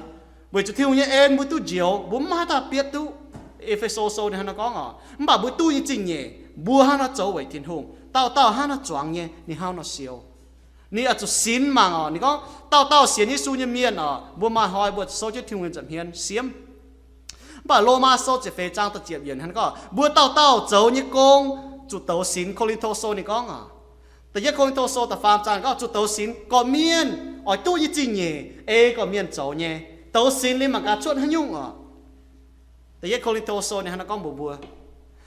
Weic zuqc Tin-Hungh nyei en mbuo duqv njoux, mbuo mv maaih haaix dauh bietv duqv. E^fe^so Sou ninh hnangv haaix nor gorngv oc, mv baac mbuo duqv nyei zingh nyeic mbuo hnangv haaix nor zoux weic Tin-Hungh, dauh dauh hnangv haaix nor zuangx nyei, ninh hnangv haaix nor siou. Ninh oix zuqc sinx mangc oc. Ninh gorngv dauh dauh sienx Yesu nyei mienh oc, mbuo maaih hnoi mbuo zuqc souv jienv Tin-Hungh nyei nza'hmien siemv. Mv baac Lomaa Sou ziepc feix zaang da'ziepc yiemc hnangv gorngv, mbuo dauh dauh zoux nyei gong zuqc douz sinx. Ko^lin^to Sou ninh gorngv oc, da'yietv Ko^lin^to Sou da'faam zaang gorngv zuqc douz sinx gorqv-mienh oix duqv nyei zingh nyeic ei gorqv-mienh zoux nyei. Douz sinx liuz mangc gaax cuotv haaix nyungc oc. Da'yietv Ko^lin^to Sou ninh hnangv naaiv gorngv mbuox mbuo,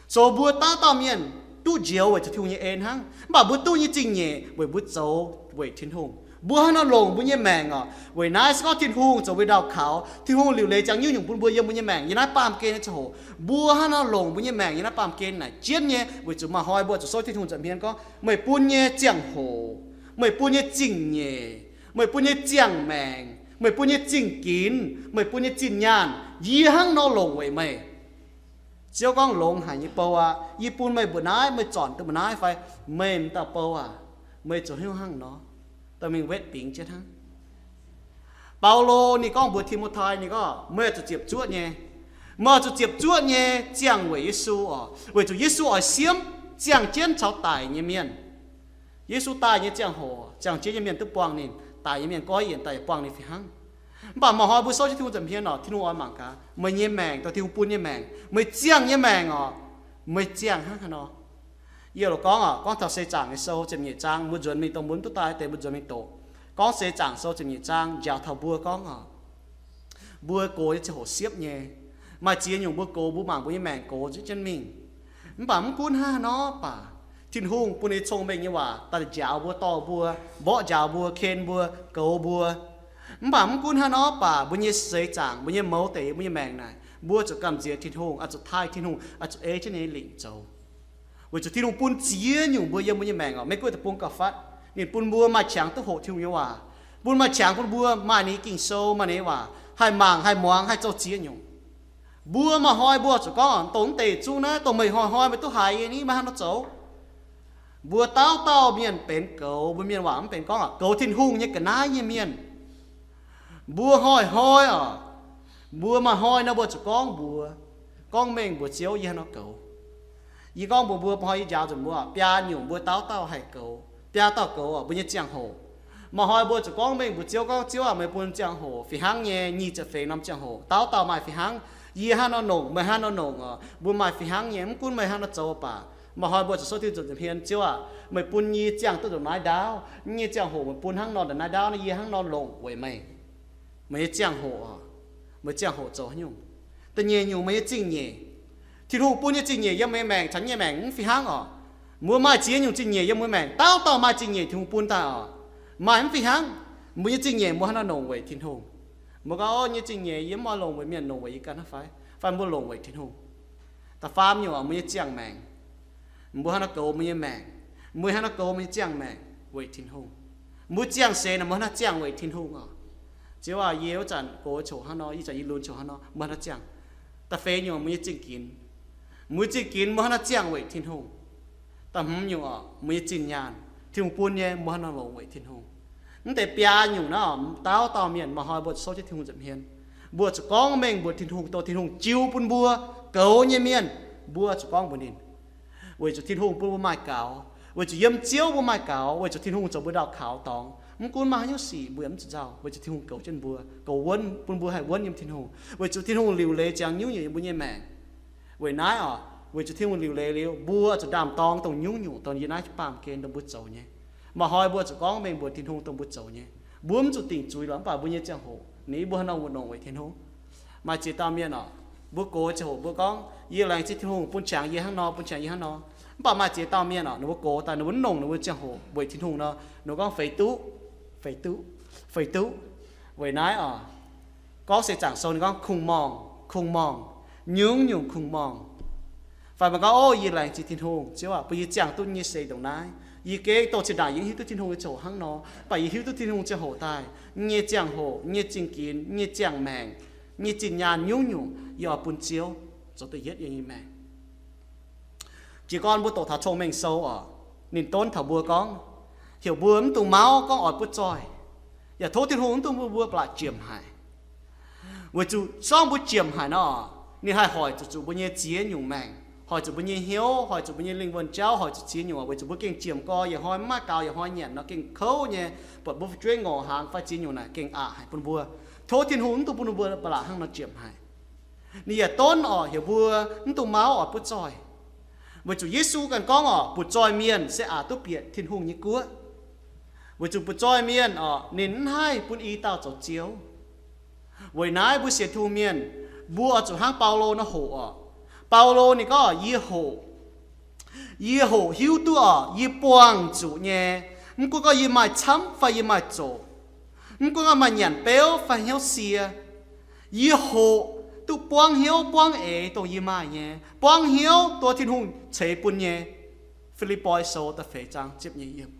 zoux mbuo dauh dauh mienh duqv njoux weic zuqc Tin-Hungh nyei en hnangv, mv baac mbuo duqv nyei zingh nyeic weic mbuo zoux weic Tin-Hungh. Mbuo hnangv nor longc mbuo nyei maengc oc. Weic naaiv se gorngv Tin-Hungh zoux mbuo ndau kaux, Tin-Hungh liuc leiz ziangx nyungc-nyungc bun mbuo yiem mbuo nyei maengc yiem naaiv baamh gen nyei ziangh hoc, mbuo hnangv nor longc mbuo nyei maengc yiem naaiv baamh gen naaic jienv nyei, weic zuqc maaih hnoi mbuo zuqc souv jienv Tin-Hungh nza'hmien gorngv, meih bun nyei ziangh hoc, meih bun nyei zingh nyeic, meih bun nyei ziangh maengc, meih bun nyei zingh ginx, meih bun nyei zinh nyaanh, yie hnangv nor longc weic meih. Ziouv gorngv, longx haic nyei bou aqv. Yie bun meih mbuoqc naaiv, meih zornc duqv mbuoqc naaiv fai? Meih m'dauh bou aac, meih zoux hnyouv hnangv nor, dorh mingh wetv bingx jienv hnangv. Baulo ninh gorngv mbuox Ti^mo^tai, ninh gorngv, meih oix zuqc ziepc zuoqv nyei. Meih oix zuqc ziepc zuoqv nyei ziangh weic Yesu oc, weic zuqc Yesu oix siemv ziangh jienv caux daic nyei mienh. Yesu daaih nyei ziangh hoc, ziangh jienv nyei mienh duqv buangh ninh, daic nyei mienh goiv yienc daaih yaac buangh ninh fih hnangv. Mv baac maaih hnoi mbuo souv jienv Tin-Hungh nza'hmien oc, Tin-Hungh oix mangc gaax meih nyei maengc dongh Tin-Hungh bun nyei maengc, meih ziangh nyei maengc oc, meih ziangh hnangv haaix nor. Yie loc gorngv oc, gorngv taux Seix Zaangc nyei sou ziepc nyeic zaang, mbuo nzuonx mingh dongh mbuo mv duqv daaih deix mbuo nzuonx mingh doqc. Gorngv Seix Zaangc sou ziepc nyeic zaang njaaux taux mbuo gorngv oc, mbuo gox nyei ziangh hoc siepv nyei. Maaih ziex nyungc mbuo gox, mbuo mangc mbuo nyei maengc gox zieqv jienv mingh. Mv baac mv gunv hnangv haaix nor baac, Tin-Hungh bun ninh nyei cong-mengh nyei waac daaih njaaux mbuo, dorh mbuo, mborqv njaaux mbuo, ken mbuo, goux mbuo. Mv baac mv gunv hnangv haaix nor baac, mbuo nyei seix zaangc, mbuo nyei mouz deix, mbuo nyei maengc naaic, mbuo zuqc gamh nziex Tin-Hungh, oix zuqc taaih Tin-Hungh, oix zuqc ei jienv ninh nyei lingc zoux. Weic zuqc Tin-Hungh bun ziex nyungc mbuo yiem mbuo nyei maengc oc. Maiv gunv deic-bung gauh fatv, ninh bun mbuo maaih qangx duqv hoqc Tin-Hungh nyei waac, bun maaih qangx bun mbuo maaih ninh nyei Ging-Sou, maaih ninh nyei waac haih mangc, haih muangx, haih zoux ziex nyungc. Mbuo maaih hnoi mbuo zuqc gorngv, dongh mv deix zungv naaiv, dongh meih hnoi-hnoi meih duqv haiz nyei, maiv hnangv nor zoux. Mbuo dauh dauh mienh benx goux, mbuo mienh waac mv benx gorngv oc, goux Tin-Hungh nyei ga'naaiv nyei mienh. Mbuo hnoi-hnoi oc, mbuo maaih hnoi nor mbuo zuqc gorngv mbuox, gorngv mengh mbuox Ziouv yie hnangv nor goux. Yie gorngv mbuox mbuo, hnoi yie njaaux nzunc mbuo, biaa nyungc mbuo dauh dauh haih goux, biaa dauh goux oc, mbuo nyei ziangh hoc. Maaih hnoi mbuo zuqc gorngv mengh mbuox Ziouv gorngv, Ziouv aah, meih bun ziangh hoc fih hnangv nyei, nyic ziepc feix norm ziangh hoc, dauh dauh maaih fih hnangv. Yie hnangv nor longc, meih hnangv nor longc oc, mbuo maaih fih hnangv nyei, mv gunv meih hnangv nor zoux baac. Maaih hnoi mbuo zuqc souv Tin-Hungh nza'hmien, Ziouv aah, meih bun yie ziangh duqv ndongc naaiv ndaauv, yie nyei ziangh hoc meih bun hnangv nor ndongc naaiv ndaauv nor, yie hnangv nor longc weic meih. Meih nyei ziangh hoc oc, meih ziangh hoc zoux haaix nyungc? Da'nyeic nyungc, meih nyei zingh nyeic. Tin-Hungh bun nyei zingh nyeic yiem meih nyei maengc caux yie nyei maengc mv fih hnangv oc. Mbuo maaih ziex nyungc zingh nyeic yiem mbuo maengc, dauh dauh maaih zingh nyeic Tin-Hungh bun daaih oc. Maaih mv fih hnangv. Mbuo nyei zingh nyeic mbuo hnangv nor longc weic Tin-Hungh. Mbuo gorngv, Ov, nyei zingh nyeic yie mv oix longc weic mienh, longc weic yie ganh hnangv fai? Fai mbuo longc weic Tin-Hungh? Da'faam nyungc oc, mbuo nyei ziangh maengc. Mbuo hnangv nor goux mbuo nyei maengc, mbuo hnangv nor goux mbuo nyei ziangh maengc weic Tin-Hungh. Mbuo ziangh seix naaic mbuo hnangv nor ziangh weic Tin-Hungh oc. Ziouv aah, yie wuov zanc gox coc hnangv nor, ih zanc yie lunx coc hnangv nor, mbuo hnangv nor ziangh. Da'feix nyungc, mbuo nyei zingh ginx. Mbuo nyei zingh ginx mbuo hnangv nor ziangh weic Tin-Hungh. Da'hmz nyungc oc, mbuo nyei zinh nyaanh, Tin-Hungh bun nyei, mbuo hnangv nor longc weic Tin-Hungh. Mv deix biaa nyungc naaiv oc, dauh dauh mienh maaih hnoi mbuo zuqc souv jienv Tin-Hungh nza'hmien. Mbuo zuqc gorngv mengh mbuox Tin-Hungh, dongh Tin-Hungh jiu bun mbuo goux nyei mienh, mbuo zuqc gorngv mbuox ninh. Weic zuqc Tin-Hungh bun mbuo maaih gaux, weic zuqc yiem Ziouv mbuo maaih gaux, weic zuqc Tin-Hungh zoux mbuo ndau kaux dorngx. Mv gunv maaih haaix nyungc sic mbuo yaac mv zuqc nzauh, weic zuqc Tin-Hungh goux jienv mbuo, goux wuonv bun mbuo haih wuonv yiem Tin-Hungh, weic zuqc Tin-Hungh liuc leiz ziangx nyungc-nyungc yiem mbuo nyei maengc. Weic naaiv oc, weic zuqc Tin-Hungh liuc leiz liuz, mbuo zuqc ndaam-dorng dongh nyungc-nyungc, dongh yie naaiv baamh gen dongh mbuo zoux nyei. Maaih hnoi mbuo zuqc gorngv mengh mbuox Tin-Hungh dongh mbuo zoux nyei. Mbuo mv zuqc dingc zuiz lorqc, mv baac mbuo nyei ziangh hoc, ninh mbuo hnangv nor wuov nongc weic Tin-Hungh. Maaih ziex dauh mienh oc, mbuo gox ziangh hoc mbuo gorngv, yie laengz zingh Tin-Hungh bun qangx yie hnangv nor, bun qangx yie hnangv nor. Mv baac maaih ziex dauh mienh oc, ninh mbuo gox daaih ninh mbuo mv nongc ninh mbuo ziangh hoc weic Tin-Hungh nor, ninh mbuo gorngv feix duqv, feix duqv, feix duqv. Weic naaiv oc, gorngv Seix Zaangc Sou ninh gorngv kungx-morngh, kungx-morngh, nyungc-nyungc kungx-morngh. Fai meih gorngv, Ov, yie laengz zingh Tin-Hungh, Ziouv aah, bun yie ziangh duqv nyei seix ndongc naaiv. Yie gengh dongh zinh ndaangc yie mv hiuv duqv Tin-Hungh nyei ziangh hoc hnangv nor, mv baac yie hiuv duqv Tin-Hungh ziangh hoc daaih, nyei ziangh hoc, nyei zingh ginx, nyei ziangh maengc, nyei zinh nyaanh nyungc-nyungc yie oix bun Ziouv zoux da'yietv yiem nyei maengc. Jiez gorn mbuo doqc taux Cong-Mengh Sou oc, ninh donv taux mbuo gorngv, heuc mbuo mv dungx mauv gorngv oix butv zoih, yaac tov Tin-Hungh mv dungx bun mbuo ba'laqc jiemx haic. Weic zuqc sorngv mbuo jiemx haic nor, ninh haih hoic zuqc zuqc mbuo nyei ziex nyungc maengc, hoic zuqc mbuo nyei hnyouv, hoic zuqc mbuo nyei lingh wuonh jauv, hoic zuqc ziex nyungc. Weic zuqc mbuo gengh jiemx gorx, yietc hnoi mv maaih gaux, yietc hnoi nyanc nor gengh kouv nyei, buatc mbuo fu'jueiv ngorc hnaangx fai ziex nyungc naaic gengh aqc haic bun mbuo. Tov Tin-Hungh mv dungx bun mbuo ba'laqc hnangv nor jiemx haic. Ninh yaac donv oc, heuc mbuo mv dungx mauv oix butv zoih. Weic zuqc Yesu ganh gorngv oc, butv zoih mienh se aqc duqv bieqc Tin-Hungh nyei guoqv. Weic zuqc butv zoih mienh oc, ninh mv haih bun i dauh zoux Ziouv. Weic naaiv mbuo sienx Tin-Hungh mienh, mbuo oix zuqc hnangv Baulo nor hoqc oc. Baulo ninh gorngv, Yie hoqc, yie hoqc hiuv duqv oc, yie buangh zuqc nyei. Mv gunv gorngv yie maaih camv fai yie maaih zoqc, mv gunv gorngv maaih nyanc beuv fai hnyouv sie, yie hoqc duqv buangv hnyouv buangv eix dongh yie maaih nyei, buangv hnyouv dongh Tin-Hungh ceix bun nyei. Fi^lipv^poi Sou da'feix zaang ziepc nyeic yiemc.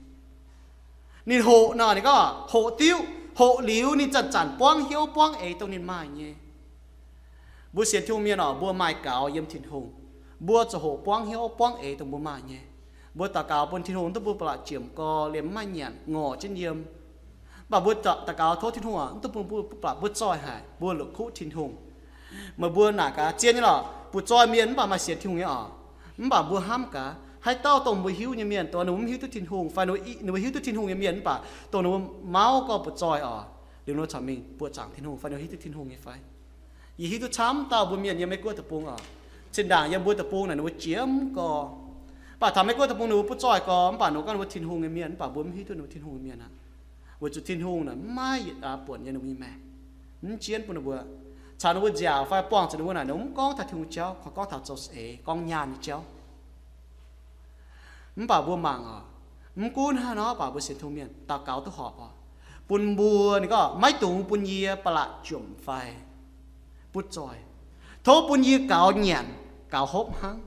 Ninh hoqc nor, ninh gorngv hoqc diuv, hoqc liuz ninh zanc-zanc buangv hnyouv buangv eix dongh ninh maaih nyei. Mbuo sienx Tin-Hungh mienh oc, mbuo maaih gaux yiem Tin-Hungh. Mbuo zuqc hoqc buangv hnyouv buangv eix dongh mbuo maaih nyei. Mbuo daux gaux bun Tin-Hungh mv dungx bun ba'laqc jiemx gorx liemh mv maaih nyanc ngorc jienv yiem. Mv baac mbuo daux gaux tov Tin-Hungh oc, mv dungx bun mbuo ba'laqc butv zoih haic, mbuo la'kuqv Tin-Hungh. Meih mbuo naaic gaax zien nyei lorqc, butv zoih mienh mv baac maaih sienx Tin-Hungh nyei oc. Mv baac mbuo hnamv gaax, haaix dauh dongh mbuo hiuv nyei mienh, dongh ninh mbuo mv hiuv duqv Tin-Hungh fai ninh mbuo hiuv duqv Tin-Hungh nyei mienh mv baac dongh ninh mbuo mauv gorngv butv zoih oc, Liuz nor caux mingh buoqc zaangc Tin-Hungh fai nor hiuv duqv Tin-Hungh nyei fai? Yie hiuv duqv camv dauh mbuo mienh yiem Meiv Guoqv deic-bung oc. Zinh ndaangc yiem mbuo deic-bung naaic ninh mutv jiex mv gorx. Mv baac taux Meiv Guoqv deic-bung ninh mbuo butv zoih gorx, mv baac ninh mbuo gorngv ninh mbuo Tin-Hungh nyei mienh, mv baac mbuo mv hiuv duqv ninh mbuo Tin-Hungh nyei mienh aqv. Weic zuqc Tin-Hungh naaic mv maaih yietc aav buonc yiem ninh mbuo nyei maengc. Mv jienv bun ninh mbuo, caux ninh mbuo nziaauc fai buangh zuqc ninh mbuo naaic, ninh mbuo mv gorngv taux Tin-Hungh jauv, kungx gorngv taux zoux saeng-eix, gorngv nyaanh nyei jauv. Mv baac mbuo mangc oc, mv gunv hnangv nor, mv baac mbuo sienx Tin-Hungh mienh daux gaux duqv horpc oc. Bun mbuo ninh gorngv maiv dungx bun yie ba'laqc jomc fai butv zoih. Tov bun yie gaux nyanc gaux hopv hnangv.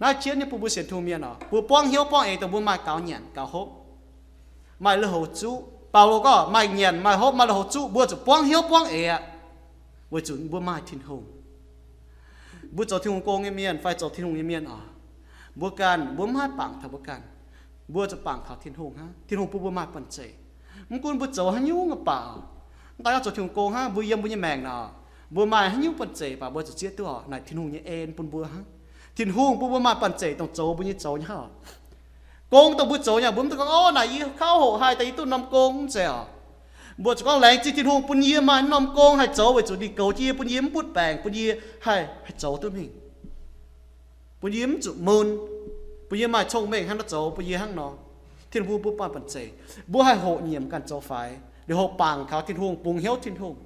Naaiv jienv nyei bun mbuo sienx Tin-Hungh mienh oc, mbuo buangv hnyouv buangv eix dongh mbuo maaih gaux nyanc gaux hopv, maaih lui-houx zuqv. Baulo gorngv maaih nyanc maaih hopv maaih lui-houx zuqv mbuo zuqc buangv hnyouv buangv eix aqv, weic zuqc mbuo maaih Tin-Hungh. Mbuo zoux Tin-Hungh gong nyei mienh fai zoux Tin-Hungh nyei mienh oc, mbuo ganh mbuo mv haih bangc taux mbuo ganh. Mbuo zuqc bangc taux Tin-Hungh hnangv. Tin-Hungh bun mbuo maaih banh zeic. Mv gunv mbuo zoux haaix nyungc baac, mv daaih gorngv zoux Tin-Hungh gong hnangv, mbuo yiem mbuo nyei maengc naaic, mbuo maaih haaix nyungc banh zeic baac mbuo zuqc zieqv duqv oc, naaic Tin-Hungh nyei en bun mbuo hnangv. Tin-Hungh bun mbuo maaih banh zeic dongh zoux mbuo nyei zoux nyei hnangv oc. Gong dongh mbuo zoux nyei, mbuo mv dungx gorngv, Ov, naaic yie kauv hoqc haih daaih yie duqv norm gong, mv zeiz oc. Mbuo zuqc gorngv laengz zingh Tin-Hungh bun yie maaih norm gong haih zoux weic zuqc ninh goux jienv yie, bun yie mv butv baengc, bun yie haih, haih zoux duqv mingh, bun yie mv zuqc mun, bun yie maaih cong-mengh hnangv nor zoux, bun yie hnangv nor. Tin-Hungh bun mbuo maaih banh zeic, mbuo haih hoqc nyiemc ganh zoux faix, liuz hoqc bangc kaux Tin-Hungh, bungx hnyouv Tin-Hungh.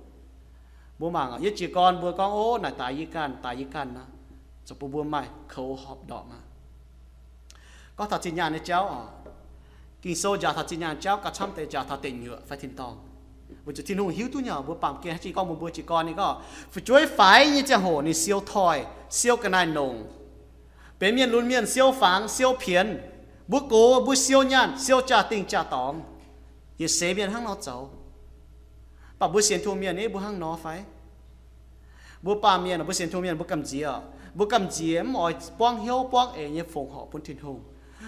Mbuo mangc oc, yie jiez gorn mbuo gorngv, Ov, naaic daaix yie ganh, daaix yie ganh nor, zoux bun mbuo maaih koux horpc ndorpc aqv. Gorngv taux zinh nyaanh nyei jauv oc, Ging-Sou njaaux taux zinh nyaanh jauv gauh camv deix njaaux taux deic nyuoqc fai tin-dorngh. Weic zuqc Tin-Hungh hiuv duqv nyei oc, mbuo baamh gen haaix jiex gorngv mbuo, mbuo jiez gorn ninh gorngv, fu'jueiv faix nyei ziangh hoc ninh siou toih, siou ga'naaiv-nongc. Benx mienh lunx mienh siou fangx siou pienx. Mbuo gox mbuo siou nyaanh siou jaa-dingh jaa-dorngx. Yietc seix mienh hnangv nor zoux. Mv baac mbuo sienx Tin-Hungh mienh ni mbuo hnangv nor fai? Mbuo baamh mienh, mbuo sienx Tin-Hungh mienh mbuo gamh nziex oc. Mbuo gamh nziex mv oix buangv hnyouv buangv eix nyei fongc horc bun Tin-Hungh.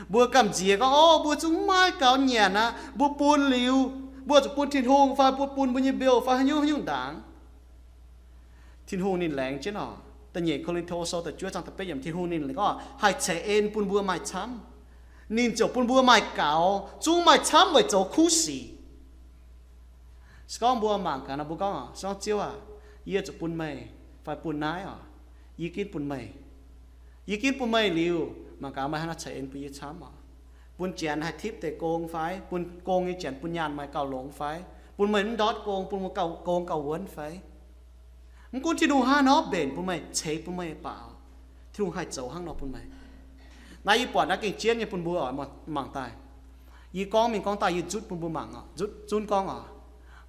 Mbuo gamh nziex gorngv, Ov, mbuo zungv maiv gaux nyanc aqv, mbuo bun liuz, mbuo zuqc bun Tin-Hungh fai mbuo bun mbuo nyei mbiouh fai haaix nyungc haaix nyungc ndaangc. Tin-Hungh ninh laengz jienv oc. Da'nyeic Ko^lin^to Sou da'juov zaang da'betv yiemc, Tin-Hungh ninh gorngv haih ceix en bun mbuo maaih camv. Ninh ziouc bun mbuo maaih gaux, zungv maaih camv weic zoux kuv sic. Se gorngv mbuo mangc gaax nor, mbuo gorngv, Se gorngv Ziouv aac, yie zuqc bun meih fai bun naaiv oc, yie ginv bun meih. Yie ginv bun meih liuz, mangc gaax meih hnangv naaiv ceix en bun yie camv oc. Bun janx haih tipv deix gong fai? Bun gong nyei janx bun nyaanh meih gauh longx fai? Bun meih mv ndortv gong, bun meih gauh gong gauh wuonv fai? Mv gunv Tin-Hungh hnangv nor mbenc bun meih, ceix bun meih baac, Tin-Hungh haih zoux hnangv nor bun meih. Naaiv yie buatc naaiv gengh jienv nyei bun mbuo oc, mangc daaih. Yie gorngv mingh gorngv daaih yie zutv bun mbuo mangc oc, zutv zunv gorngv oc.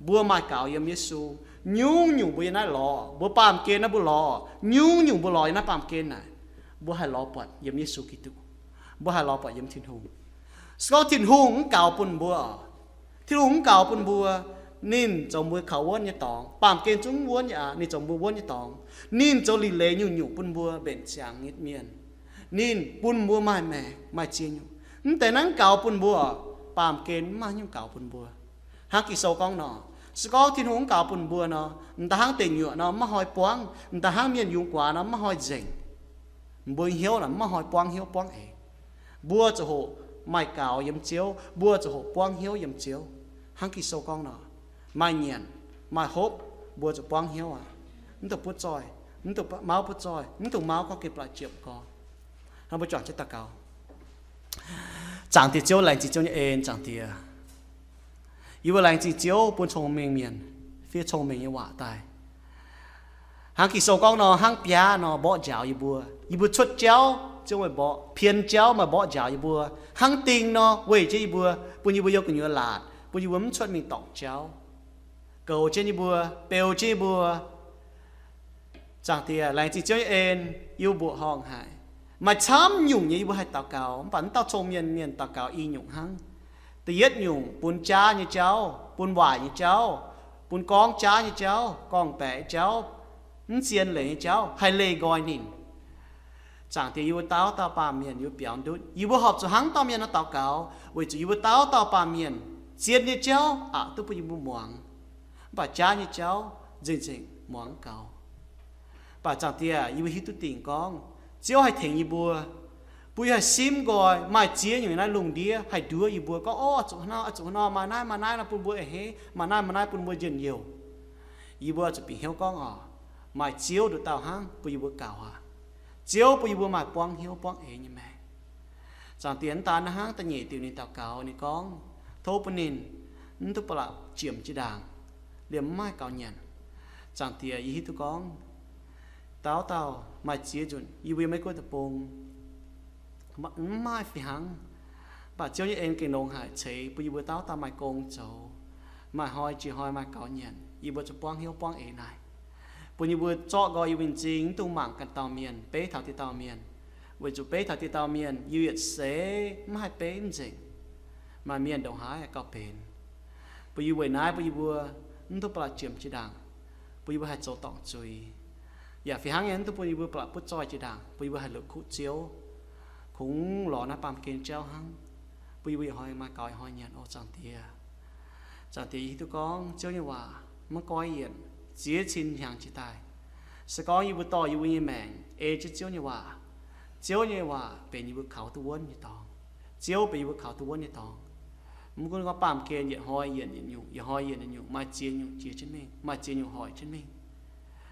Mbuo maaih gaux yiem Yesu. Nyungc-nyungc mbuo yiem naaiv lorz, mbuo baamh gen naaiv mbuo lorz, nyungc-nyungc mbuo lorz yiem naaiv baamh gen naaic, mbuo haih lorz buatc yiem Yesu Giduc. Mbuo haih lorz buatc yiem Tin-Hungh. Se gorngv Tin-Hungh mv gaux bun mbuo, Tin-Hungh mv gaux bun mbuo, ninh zoux mbuo kaux wuonv nyei dorngx. Baamh gen zungv wuonv nyei aqv, ninh zoux mbuo wuonv nyei dorngx. Ninh zoux liuc leiz nyungc-nyungc bun mbuo mbenc ziangx nyei mienh. Ninh bun mbuo maaih maengc maaih ziex nyungc. Mv deix naaiv mv gaux bun mbuo, baamh gen mv maaih nyungc gaux bun mbuo. Hnangv Ging-Sou gorngv nor, se gorngv Tin-Hungh mv gaux bun mbuo nor, m'daaih hnangv deic nyuoqc nor maiv hnoi buangv, m'daaih hnangv mienh yungz guaax nor maiv hnoi nzengc. Mbuo nyei hnyouv naaic maiv hnoi buangv hnyouv buangv eix. Mbuo ziouc hoqc maaih gaux yiem Ziouv, mbuo ziouc hoqc buangv hnyouv yiem Ziouv. Hnangv Ging-Sou gorngv nor, maaih nyanc, maaih hopv, mbuo ziouc buangv hnyouv aqv. Mv dungx butv zoih, mv dungx mauv butv zoih, mv dungx mauv gorngv gengh ba'laqc jiepc gorx. Hnangv mbuo juangc jienv daux gaux. Zaangc Diex Ziouv, laengz zingh Ziouv nyei en, Zaangc Diex. Yie mbuo laengz zingh Ziouv bun cong-mengh mienh fiev cong-mengh nyei waac daaih. Hnangv Ging-Sou gorngv nor, hnangv biaav nor mborqv njaaux yie mbuo. Yie mbuo cuotv jauv, Ziouv meih mborqv, pien jauv meih mborqv njaaux yie mbuo. Hnangv ding nor weih jienv yie mbuo, bun yie mbuo youh gu'nyuoz laatc, bun yie mbuo mv cuotv mingh dorngc jauv. Goux jienv yie mbuo, beu jienv yie mbuo. Zaangc Diex, laengz zingh Ziouv nyei en, yie mbuo mbuoqc horngh haic. Maaih camv nyungc nyei yie mbuo haih daux gaux, mv baac mv dauh cong-mengh mienh daux gaux i nyungc hnangv. Da'yietv nyungc bun jaav nyei jauv, bun waaic nyei jauv, bun gorngv jaav nyei jauv, gorngv-baeqc nyei jauv, mv zien leiz nyei jauv haih leih nqoi ninh. Zaangc Diex, yie mbuo dauh dauh baamh mienh yie mbuo biaux ndutv, yie mbuo horpc zuqc hnangv dauh mienh nor daux gaux, weic zuqc yie mbuo dauh dauh baamh mienh zien nyei jauv aqc duqv bun yie mbuo muangx, mv baac jaav nyei jauv nzengc-nzengc muangx gaux. Mv baac Zaangc Diex, yie mbuo hiuv duqv dingc gorngv Ziouv haih tengx yie mbuo, Bun yie haih simv nqoi, maaih ziex nyungc naaiv lungh ndiev haih nduov yie mbuo gorngv, Ov, oix zuqc haaix nor, oix zuqc haaix nor, maaih naaiv maaih naaiv nor bun mbuo a'hneiv, maaih naaiv maaih naaiv bun mbuo njien-youh. Yie mbuo zuqc bieqc hnyouv gorngv oc, maaih Ziouv nduqc dauh hnangv bun yie mbuo gaux aqv. Ziouv bun yie mbuo maaih buangv hnyouv buangv eix nyei maengc. Zaangc Diex, mv daan naaiv hnangv, da'nyeic diuc ninh daux gaux, ninh gorngv, Tov bun ninh mv duqv ba'laqc jiemc jiex ndaangc, liemh mv maaih gaux nyanc. Zaangc Diex, yie hiuv duqv gorngv dauh dauh maaih ziex nzunc yie mbuo yiem Meiv Guoqv deic-bung mv maaih fih hnangv. Mv baac Ziouv nyei en gengh longx haic, ceix bun yie mbuo dauh dauh maaih gong zoux, maaih hnoi jiex hnoi maaih gaux nyanc. Yie mbuo zuqc buangv hnyouv buangv eix naaic, bun yie mbuo zorqv nqoi yie mbuo nyei m'zing, mv dungx mangc ganh dauh mienh, beiv taux dieh dauh mienh. Weic zuqc beiv taux dieh dauh mienh, yie yietc seix mv haih beiv mv nzengc. Maaih mienh ndongc haaix gauh benx. Bun yie weic naaiv bun yie mbuo mv duqv ba'laqc jiemc jiex ndaangc, bun yie mbuo haih zoux dorngc zuiz. Yaac fih hnangv nyei, mv duqv bun yie mbuo ba'laqc butv zoih jiex ndaangc, bun yie mbuo haih la'kuqv Ziouv, kungx lorz naaiv baamh gen jauv hnangv, bun yie mbuo ih hnoi maaih gaux ih hnoi nyanc oc, Zaangc Diex. Zaangc Diex, yie hiuv duqv gorngv Ziouv nyei waac maiv goiv yienc, ziex cin hnyangx jiex daaih. Se gorngv yie mbuo dorh yie mbuo nyei maengc ei jienv Ziouv nyei waac, Ziouv nyei waac benx yie mbuo kaux duqv wuonv nyei dorngx. Ziouv benx yie mbuo kaux duqv wuonv nyei dorngx. Mv gunv gorngv baamh gen yietc hnoi yienc yietc nyungc, yietc hnoi yienc yietc nyungc, maaih ziex nyungc jiex jienv mingh, maaih ziex nyungc hoic jienv mingh.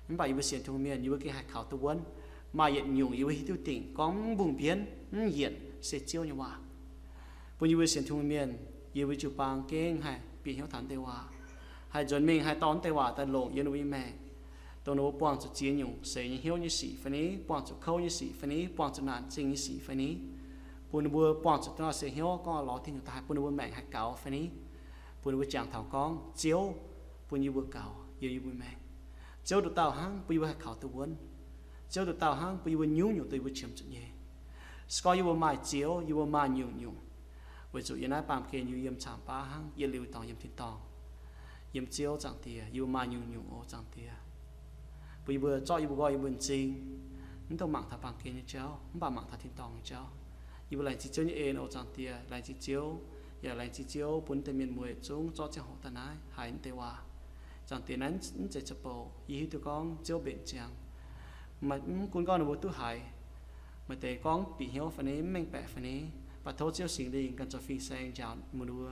Mv baac yie mbuo sienx Tin-Hungh mienh, yie mbuo gengh haih kaux duqv wuonv. Maaih yietc nyungc yie mbuo hiuv duqv dingc gorngv mv mbungh mbienv mv yienc se Ziouv nyei waac. Bun yie mbuo sienx Tin-Hungh mienh, yie mbuo jiu-baang gengh haih bieqc hnyouv taux naaiv deix waac, haih nzuonx mingh haih dorh naaiv deix waac daaih longc yiem ninh mbuo nyei maengc, dongh ninh mbuo buangh zuqc ziex nyungc seix nyei hnyouv nyei sic fai ni, buangh zuqc kouv nyei sic fai ni, buangh zuqc naanc zingh nyei sic fai ni, bun ninh mbuo buangh zuqc dongh naaiv seix hnyouv gorngv lorz Tin-Hungh daaih, bun ninh mbuo maengc haih gaux fai ni, bun ninh mbuo jangx taux gorngv Ziouv bun yie mbuo gaux yiem yie mbuo maengc. Ziouv nduqc dauh hnangv bun yie mbuo haih kaux duqv wuonv. Ziouv nduqc dauh hnangv bun yie mbuo nyungc-nyungc duqv yie mbuo qiemx zuqc nyei. Se gorngv yie mbuo maaih Ziouv, yie mbuo maaih nyungc-nyungc. Weic zuqc yiem naaiv baamh gen yie mbuo yiem caangv baav hnangv, yietc liuz dorngx yiem tin-dorngh. Yiem Ziouv, Zaangc Diex, yie mbuo maaih nyungc-nyungc oc, Zaangc Diex. Bun yie mbuo zorqv yie mbuo nqoi yie mbuo m'zing, mv dungx mangc taux baamh gen nyei jauv, mv baac mangc taux tin-dorngh nyei jauv. Yie mbuo laengz zingh Ziouv nyei en oc, Zaangc Diex, laengz zingh Ziouv. Yaac laengz zingh Ziouv bun naaiv deix mienh mueiz zungv zorqv ziangh hoc daaih naaiv haiz naaiv deix waac. Zaangc Diex, naaiv mv zeiz za'bouc. Yie hiuv duqv gorngv Ziouv mbenc ziangx. Mv gunv gorngv ninh mbuo duqv haiz, maaih deix gorngv bieqc hnyouv fai ni, mv mengh baeqc fai ni, mv baac tov Ziouv Singx Lingh ganh zoux fin-saeng njaaux meih mbuo,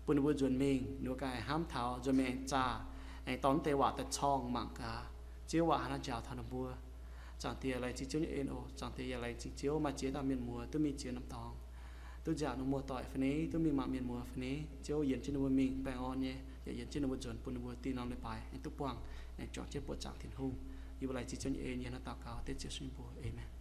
bun ninh mbuo nzuonx mingh, ninh mbuo ganh aengx hnamv taux, nzuonx mingh aengx zaah, aengx dorh naaiv deix waac daaih corngh mangc gaax. Ziouv waac haaix nor njaaux taux ninh mbuo. Zaangc Diex, laengz zingh Ziouv nyei en oc. Zaangc Diex, yaac laengz zingh Ziouv maaih ziex dauh mienh muoz duqv mingh ziex norm dorngx, duqv nziaauc ninh mbuo muoz-doic fai ni, duqv mingh mangc mienh muoz fai ni, Ziouv yienc jienv ninh mbuo mingh baengh orn nyei, yaac yienc jienv ninh mbuo nzuonx, bun ninh mbuo dingh norm leiz-baaix aengx duqv buangh, aengx juangc jienv buoqc zaangc Tin-Hungh. Yie mbuo laengz zingh Ziouv nyei en, yie hnangv naaiv daux gaux dengv Ziouv Yesu nyei mbuox. Aamen.